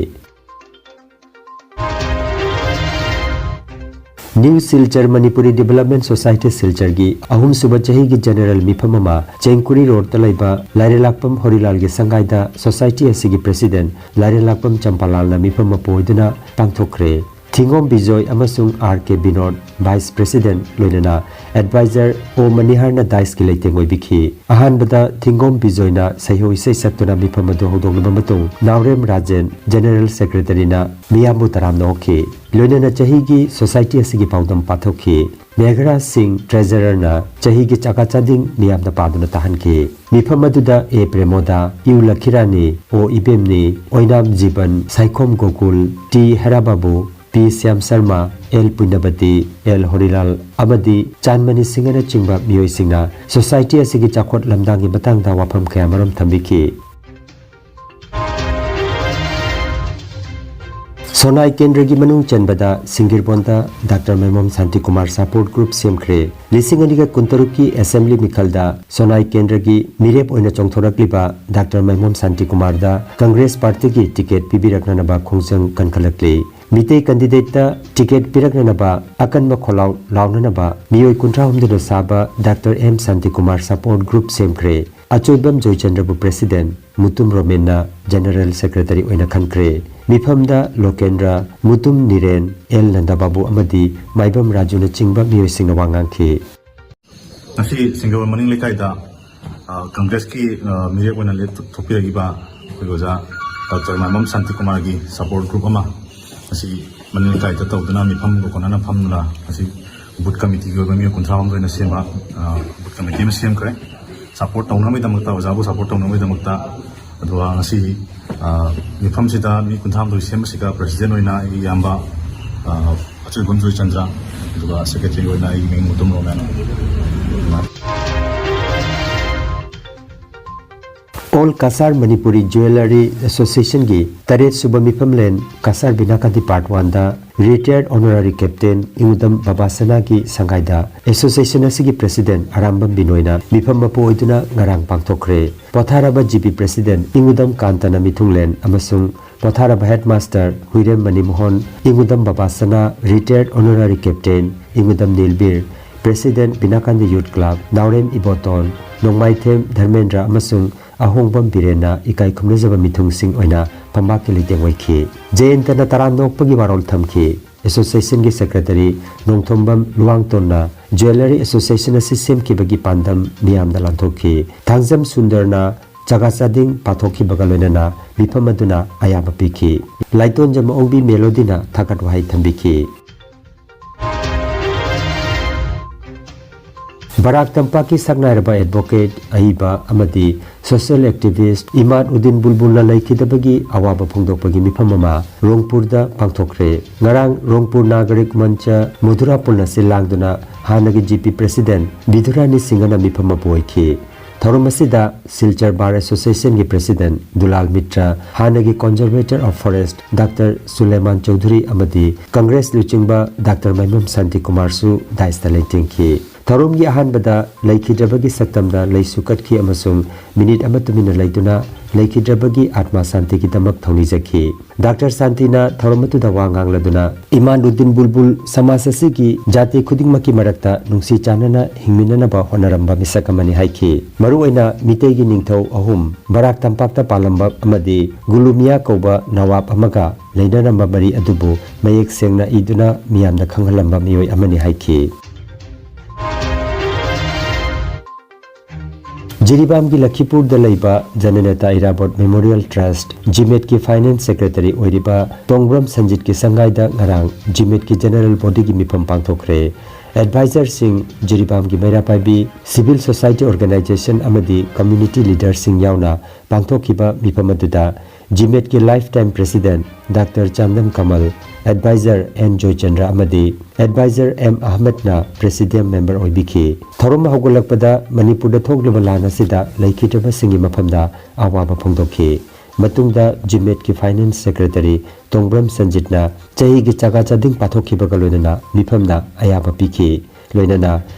New Silchar Manipuri Development Society ꯁꯤꯜꯆꯔꯒꯤ ꯑꯍꯨꯝꯁꯨꯕ ꯆꯍꯤꯒꯤ general ꯃꯤꯐꯝ ꯑꯃ ꯆꯦꯡꯀꯨꯔꯤ ꯔꯣꯗꯇ ꯂꯩꯕ ꯂꯥꯏꯔꯦꯜꯂꯥꯛꯄꯝ ꯍꯣꯔꯤꯂꯥꯜꯒꯤ ꯁꯪꯒꯥꯏꯗ society ꯑꯁꯤꯒꯤ president ꯂꯥꯏꯔꯦꯜꯂꯥꯛꯄꯝ ꯆꯝꯄꯥꯂꯥꯜꯅ ꯃꯤꯐꯝ ꯑꯃ ꯄꯣꯏꯗꯨꯅ ꯄꯥꯡꯊꯣꯛꯈ꯭ꯔꯦ꯫ ꯊꯤꯡꯒꯣꯝ ꯕꯤꯖꯣꯏ ꯑꯃꯁꯨꯡ ꯑꯥꯔ ꯀꯦ ꯕꯤꯅꯣꯗ vice president ꯂꯣꯏꯅꯅ advisor ꯑꯣ ꯃꯅꯤꯍꯥꯔꯅ dais ꯀꯤ ꯂꯩꯇꯦꯡ ꯑꯣꯏꯕꯤꯈꯤ꯫ ꯑꯍꯥꯟꯕꯗ ꯊꯤꯡꯒꯣꯝ ꯕꯤꯖꯣꯏꯅ ꯁꯩꯍꯧ ꯏꯁꯩ ꯁꯛꯇꯨꯅ ꯃꯤꯐꯝ ꯑꯗꯨ ꯍꯧꯗꯣꯛꯂꯕ ꯃꯇꯨꯡ ꯅꯥꯎꯔꯦꯝ ꯔꯥꯖꯦꯟ general secretary ꯅ ꯃꯤꯌꯥꯝꯕꯨ ꯇꯔꯥꯝꯅ ꯑꯣꯛꯈꯤ꯫ ꯂꯣꯏꯅꯅ ꯆꯍꯤꯒꯤ society ꯑꯁꯤꯒꯤ ꯄꯥꯎꯗꯝ ꯄꯥꯊꯣꯛꯈꯤ꯫ ꯃꯦꯘꯔꯥꯖ ꯁꯤꯡ treasurer ꯅ ꯆꯍꯤꯒꯤ ꯆꯥꯛꯀ ꯆꯥꯗꯤꯡ ꯃꯤꯌꯥꯝꯗ ꯄꯥꯗꯨꯅ ꯇꯥꯍꯟꯈꯤ꯫ ꯃꯤꯐꯝ ꯑꯗꯨꯗ ꯑꯦ ꯄ꯭ꯔꯦꯃꯣꯗꯥ, ꯌꯨ ꯂꯈꯤꯔꯥꯅꯤ, ꯑꯣ ꯏꯕꯦꯝꯅꯤ, ꯑꯣꯏꯅꯥꯝ ꯖꯤꯕꯟ, ꯁꯥꯏꯈꯣꯝ ꯒꯣꯀꯨꯜ, ꯇꯤ ꯍꯦꯔꯥꯕꯥꯕꯨ, ꯄꯤ ꯁ꯭ꯌꯥꯝ ꯁꯔꯃ, ꯑꯦꯜ ꯄꯨꯏꯅꯕꯇꯤ, ꯑꯦꯜ ꯍꯣꯔꯤꯂꯥꯜ ꯑꯃꯗꯤ ꯆꯥꯟꯃꯅꯤ ꯁꯤꯡꯍꯅꯆꯤꯡꯕ ꯃꯤꯑꯣꯏꯁꯤꯡꯅ society ꯑꯁꯤꯒꯤ ꯆꯥꯎꯈꯠ ꯂꯝꯗꯥꯡꯒꯤ ꯃꯇꯥꯡꯗ ꯋꯥꯐꯝ ꯀꯌꯥꯃꯔꯨꯝ ꯊꯝꯕꯤꯈꯤ꯫ ꯁꯣꯅꯥꯏ ꯀꯦꯟꯗ꯭ꯔꯒꯤ ꯃꯅꯨꯡ ꯆꯟꯕꯗ ꯁꯤꯡꯒꯤꯔꯕꯣꯟꯗ ꯗꯥꯛꯇꯔ ꯃꯥꯏꯃꯣꯝ ꯁꯥꯟꯇꯤꯀꯨꯃꯥꯔ support group ꯁꯦꯝꯈ꯭ꯔꯦ꯫ ꯂꯤꯁꯤꯡ ꯑꯅꯤꯒ ꯀꯨꯟꯇꯔꯨꯛꯀꯤ assembly ꯃꯤꯈꯜꯗ ꯁꯣꯅꯥꯏ ꯀꯦꯟꯗ꯭ꯔꯒꯤ ꯃꯤꯔꯦꯞ ꯑꯣꯏꯅ ꯆꯣꯡꯊꯣꯔꯛꯂꯤꯕ ꯗꯥꯛꯇꯔ ꯃꯥꯏꯃꯣꯝ ꯁꯥꯟꯇꯤꯀꯨꯃꯥꯔꯗ Congress party ꯒꯤ ticket ꯄꯤꯕꯤꯔꯛꯅꯅꯕ ꯈꯣꯡꯖꯪ ꯀꯟꯈꯠꯂꯛꯂꯤ꯫ ꯃꯤꯇꯩ candidate ꯇ ticket ꯄꯤꯔꯛꯅꯅꯕ ꯑꯀꯟꯕ ꯈꯣꯜꯂꯥꯎ ꯂꯥꯎꯅꯅꯕ ꯃꯤꯑꯣꯏ ꯀꯨꯟꯊ꯭ꯔꯥ ꯍꯨꯝꯗꯣꯏꯅ ꯁꯥꯕ doctor M Shantikumar support group ꯁꯦꯝꯈ꯭ꯔꯦ꯫ ꯑꯆꯣꯏꯕꯝ ꯖꯣꯏꯆꯟꯗ꯭ꯔꯕꯨ president, ꯃꯨꯇꯨꯝ ꯔꯣꯃꯦꯟꯅ general secretary ꯑꯣꯏꯅ ꯈꯟꯈ꯭ꯔꯦ꯫ ꯃꯤꯐꯝꯗ ꯂꯣꯀꯦꯟꯗ꯭ꯔ, ꯃꯨꯇꯨꯝ ꯅꯤꯔꯦꯟ, ꯑꯦꯜ ꯅꯟꯗꯕꯥꯕꯨ ꯑꯃꯗꯤ ꯃꯥꯏꯕꯝ ꯔꯥꯖꯨꯅꯆꯤꯡꯕ ꯃꯤꯑꯣꯏꯁꯤꯡꯅ ꯋꯥ ꯉꯥꯡꯈꯤ꯫ ꯉꯁꯤ ꯁꯤꯡꯒꯤꯔꯕꯣꯟ ꯃꯅꯤꯡ ꯂꯩꯀꯥꯏꯗ, ꯑ, Congress ꯀꯤ, ꯑ, ꯃꯤꯔꯦꯞ ꯑꯣꯏꯅ ꯂꯦꯞꯊꯣꯛꯄꯤꯔꯛꯏꯕ ꯑꯩꯈꯣꯏ ꯑꯣꯖꯥ ꯗꯥꯛꯇꯔ ꯃꯥꯏꯕꯝ ꯁꯥꯟꯇꯤꯀꯨꯃꯥꯔꯒꯤ support group ꯑꯃ ꯉꯁꯤ ꯃꯅꯤꯡ ꯂꯩꯀꯥꯏꯗ ꯇꯧꯗꯨꯅ ꯃꯤꯐꯝꯒ ꯀꯣꯟꯅꯅ ꯐꯝꯗꯨꯅ ꯉꯁꯤ booth committee ꯒꯤ ꯑꯣꯏꯕ ꯃꯤꯑꯣꯏ ꯀꯨꯟꯊ꯭ꯔꯥ ꯍꯨꯝꯗꯣꯏꯅ ꯁꯦꯝꯕ, ꯑ, booth committee ꯑꯃ ꯁꯦꯝꯈ꯭ꯔꯦ꯫ Support ꯇꯧꯅꯕꯒꯤꯗꯃꯛꯇ, ꯑꯣꯖꯥꯕꯨ support ꯇꯧꯅꯕꯒꯤꯗꯃꯛꯇ꯫ ꯑꯗꯨꯒ ꯉꯁꯤ, ꯑ, ꯃꯤꯐꯝꯁꯤꯗ ꯃꯤ ꯀꯨꯟꯊ꯭ꯔꯥ ꯍꯨꯝꯗꯣꯏ ꯁꯦꯝꯕꯁꯤꯗ president ꯑꯣꯏꯅ ꯑꯩꯒꯤ ꯏꯌꯥꯝꯕ, ꯑ, ꯑꯆꯣꯏꯕꯝ ꯖꯣꯏꯆꯟꯗ꯭ꯔ, ꯑꯗꯨꯒ secretary ꯑꯣꯏꯅ ꯑꯩꯒꯤ ꯃꯤꯡ Mutum Romen. All Cachar Manipuri Jewellery Associationꯒꯤ ꯇꯔꯦꯠ ꯁꯨꯕ ꯃꯤꯐꯝꯂꯦꯟ Cachar ꯕꯤꯅꯥꯀꯥꯟꯇꯤ Part Oneꯗ Retired Honorary Captain ꯏꯉꯨꯗꯝ ꯕꯕꯥꯁꯅꯥꯒꯤ ꯁꯪꯒꯥꯏꯗ Association ꯑꯁꯤꯒꯤ President ꯑꯔꯥꯝꯕꯝ ꯕꯤꯅꯣꯏꯅ ꯃꯤꯐꯝ ꯃꯄꯨ ꯑꯣꯏꯗꯨꯅ ꯉꯔꯥꯡ ꯄꯥꯡꯊꯣꯛꯈ꯭ꯔꯦ꯫ ꯄꯣꯊꯥꯔꯕ G P President ꯏꯉꯨꯗꯝ ꯀꯥꯟꯇꯅ ꯃꯤꯊꯨꯡꯂꯦꯟ ꯑꯃꯁꯨꯡ ꯄꯣꯊꯥꯔꯕ Headmaster ꯍꯨꯏꯔꯦꯝ ꯃꯅꯤꯃꯣꯍꯟ, ꯏꯉꯨꯗꯝ ꯕꯕꯥꯁꯅꯥ, Retired Honorary Captain ꯏꯉꯨꯗꯝ ꯅꯤꯜꯕꯤꯔ, President ꯕꯤꯅꯥꯀꯥꯟꯗ Youth Club, ꯅꯥꯎꯔꯦꯝ ꯏꯕꯣꯇꯣꯟ, ꯅꯣꯡꯃꯥꯏꯊꯦꯝ ꯙꯔꯃꯦꯟꯗ꯭ꯔ ꯑꯃꯁꯨꯡ ꯑꯍꯣꯡꯕꯝ ꯕꯤꯔꯦꯟꯅ ꯏꯀꯥꯏ ꯈꯨꯝꯅꯖꯕ ꯃꯤꯊꯨꯡꯁꯤꯡ ꯑꯣꯏꯅ ꯐꯝꯕꯥꯛꯀꯤ ꯂꯩꯇꯦꯡ ꯑꯣꯏꯈꯤ꯫ ꯖꯌꯟꯇꯅ ꯇꯔꯥꯝꯅ ꯑꯣꯛꯄꯒꯤ ꯋꯥꯔꯣꯜ ꯊꯝꯈꯤ꯫ Associationꯒꯤ Secretary ꯅꯣꯡꯊꯣꯝꯕꯝ ꯂꯨꯋꯥꯡꯇꯣꯟꯅ Jewellery Association ꯑꯁꯤ ꯁꯦꯝꯈꯤꯕꯒꯤ ꯄꯥꯟꯗꯝ ꯃꯤꯌꯥꯝꯗ ꯂꯥꯟꯊꯣꯛꯈꯤ꯫ ꯊꯥꯡꯖꯝ ꯁꯨꯟꯗꯔꯅ ꯆꯒꯥ ꯆꯥꯗꯤꯡ ꯄꯥꯊꯣꯛꯈꯤꯕꯒ ꯂꯣꯏꯅꯅ ꯃꯤꯐꯝ ꯑꯗꯨꯅ ꯑꯌꯥꯕ ꯄꯤꯈꯤ꯫ ꯂꯥꯏꯇꯣꯟꯖꯝ ꯑꯣꯡꯕꯤ ꯃꯦꯂꯣꯗꯤꯅ ꯊꯥꯒꯠ ꯋꯥꯍꯩ ꯊꯝꯕꯤꯈꯤ꯫ ꯕꯔꯥꯛ ꯇꯝꯄꯥꯛꯀꯤ ꯁꯛꯅꯥꯏꯔꯕ advocate, ꯑꯏꯕ ꯑꯃꯗꯤ social activist ꯏꯃꯥꯗ ꯎꯗꯤꯟ ꯕꯨꯜꯕꯨꯜꯅ ꯂꯩꯈꯤꯗꯕꯒꯤ ꯑꯋꯥꯕ ꯐꯣꯡꯗꯣꯛꯄꯒꯤ ꯃꯤꯐꯝ ꯑꯃ ꯔꯣꯡꯄꯨꯔꯗ ꯄꯥꯡꯊꯣꯛꯈ꯭ꯔꯦ꯫ ꯉꯔꯥꯡ ꯔꯣꯡꯄꯨꯔ ꯅꯥꯒꯔꯤꯛ ꯃꯟꯆ ꯃꯨꯗꯨꯔꯥ ꯄꯨꯜꯅ ꯁꯤꯜ ꯂꯥꯡꯗꯨꯅ ꯍꯥꯟꯅꯒꯤ G P President ꯕꯤꯗꯨꯔꯥꯅꯤ ꯁꯤꯡꯍꯅ ꯃꯤꯐꯝ ꯃꯄꯨ ꯑꯣꯏꯈꯤ꯫ ꯊꯧꯔꯝ ꯑꯁꯤꯗ ꯁꯤꯜꯆꯔ Bar Associationꯒꯤ President ꯗꯨꯂꯥꯜ ꯃꯤꯇ꯭ꯔ, ꯍꯥꯟꯅꯒꯤ Conservator of Forest Doctor ꯁꯨꯂꯦꯃꯥꯟ Chaudhuri ꯑꯃꯗꯤ Congress ꯂꯨꯆꯤꯡꯕ Doctor ꯃꯥꯏꯃꯝ ꯁꯥꯟꯇꯤꯀꯨꯃꯥꯔꯁꯨ daisꯇ ꯂꯩꯇꯦꯡꯈꯤ꯫ ꯊꯧꯔꯝꯒꯤ ꯑꯍꯥꯟꯕꯗ ꯂꯩꯈꯤꯗ꯭ꯔꯕꯒꯤ ꯁꯛꯇꯝꯗ ꯂꯩꯁꯨ ꯀꯠꯈꯤ ꯑꯃꯁꯨꯡ minute ꯑꯃ ꯇꯨꯃꯤꯟꯅ ꯂꯩꯗꯨꯅ ꯂꯩꯈꯤꯗ꯭ꯔꯕꯒꯤ ꯑꯥꯠꯃꯥ ꯁꯥꯟꯇꯤꯒꯤꯗꯃꯛ ꯊꯧꯅꯤꯖꯈꯤ꯫ Doctor ꯁꯥꯟꯇꯤꯅ ꯊꯧꯔꯝ ꯑꯗꯨꯗ ꯋꯥ ꯉꯥꯡꯂꯗꯨꯅ, ꯏꯃꯥꯟꯗꯨꯗꯤꯟ ꯕꯨꯜꯕꯨꯜ ꯁꯃꯥꯖ ꯑꯁꯤꯒꯤ ꯖꯥꯇꯤ ꯈꯨꯗꯤꯡꯃꯛꯀꯤ ꯃꯔꯛꯇ ꯅꯨꯡꯁꯤ ꯆꯥꯟꯅꯅ ꯍꯤꯡꯃꯤꯟꯅꯅꯕ ꯍꯣꯠꯅꯔꯝꯕ ꯃꯤꯁꯛ ꯑꯃꯅꯤ ꯍꯥꯏꯈꯤ꯫ ꯃꯔꯨꯑꯣꯏꯅ ꯃꯤꯇꯩꯒꯤ ꯅꯤꯡꯊꯧ ꯑꯍꯨꯝ, ꯕꯔꯥꯛ ꯇꯝꯄꯥꯛꯇ ꯄꯥꯜꯂꯝꯕ ꯑꯃꯗꯤ ꯒꯨꯂꯨꯃꯤꯌꯥ ꯀꯧꯕ ꯅꯋꯥꯕ ꯑꯃꯒ ꯂꯩꯅꯔꯝꯕ ꯃꯔꯤ ꯑꯗꯨꯕꯨ ꯃꯌꯦꯛ ꯁꯦꯡꯅ ꯏꯗꯨꯅ ꯃꯤꯌꯥꯝꯗ ꯈꯪꯍꯜꯂꯝꯕ ꯃꯤꯑꯣꯏ ꯑꯃꯅꯤ ꯍꯥꯏꯈꯤ꯫ ꯖꯤꯔꯤꯕꯥꯝꯒꯤ ꯂꯈꯤꯄꯨꯔꯗ ꯂꯩꯕ ꯖꯅꯅꯦꯇꯥ ꯏꯔꯥꯕꯣꯠ Memorial Trust, ꯖꯤꯃꯦꯠꯀꯤ Finance Secretary ꯑꯣꯏꯔꯤꯕ ꯇꯣꯡꯕ꯭ꯔꯝ ꯁꯟꯖꯤꯠꯀꯤ ꯁꯪꯒꯥꯏꯗ ꯉꯔꯥꯡ ꯖꯤꯃꯦꯠꯀꯤ General Bodyꯒꯤ ꯃꯤꯐꯝ ꯄꯥꯡꯊꯣꯛꯈ꯭ꯔꯦ꯫ Advisorꯁꯤꯡ, ꯖꯤꯔꯤꯕꯥꯝꯒꯤ ꯃꯩꯔꯥ ꯄꯥꯏꯕꯤ, civil society organization ꯑꯃꯗꯤ community leaderꯁꯤꯡ ꯌꯥꯎꯅ ꯄꯥꯡꯊꯣꯛꯈꯤꯕ ꯃꯤꯐꯝ ꯑꯗꯨꯗ ꯖꯤꯃꯦꯠꯀꯤ lifetime president doctor Chandam Kamal, advisor N Joychandra ꯑꯃꯗꯤ ꯑꯦꯗꯚꯥꯏꯖꯔ ꯑꯦꯝ ꯑꯍꯃꯗꯅ ꯄ꯭ꯔꯦꯁꯤꯗꯤꯌꯝ ꯃꯦꯝꯕꯔ ꯑꯣꯏꯕꯤꯈꯤ꯫ ꯊꯧꯔꯝ ꯍꯧꯒꯠꯂꯛꯄꯗ ꯃꯅꯤꯄꯨꯔꯗ ꯊꯣꯛꯂꯤꯕ ꯂꯥꯟ ꯑꯁꯤꯗ ꯂꯩꯈꯤꯗ꯭ꯔꯕꯁꯤꯡꯒꯤ ꯃꯐꯝꯗ ꯑꯋꯥꯕ ꯐꯣꯡꯗꯣꯛꯈꯤ꯫ ꯃꯇꯨꯡꯗ ꯖꯤꯃꯦꯠꯀꯤ ꯐꯥꯏꯅꯥꯟꯁ ꯁꯦꯀ꯭ꯔꯦꯇꯔꯤ ꯇꯣꯡꯕ꯭ꯔꯝ ꯁꯟꯖꯤꯠꯅ ꯆꯍꯤꯒꯤ ꯆꯥꯒꯥ ꯆꯥꯗꯤꯡ ꯄꯥꯊꯣꯛꯈꯤꯕꯒ ꯂꯣꯏꯅꯅ ꯃꯤꯐꯝꯅ ꯑꯌꯥꯕ ꯄꯤꯈꯤ꯫ ꯂꯣꯏꯅꯅ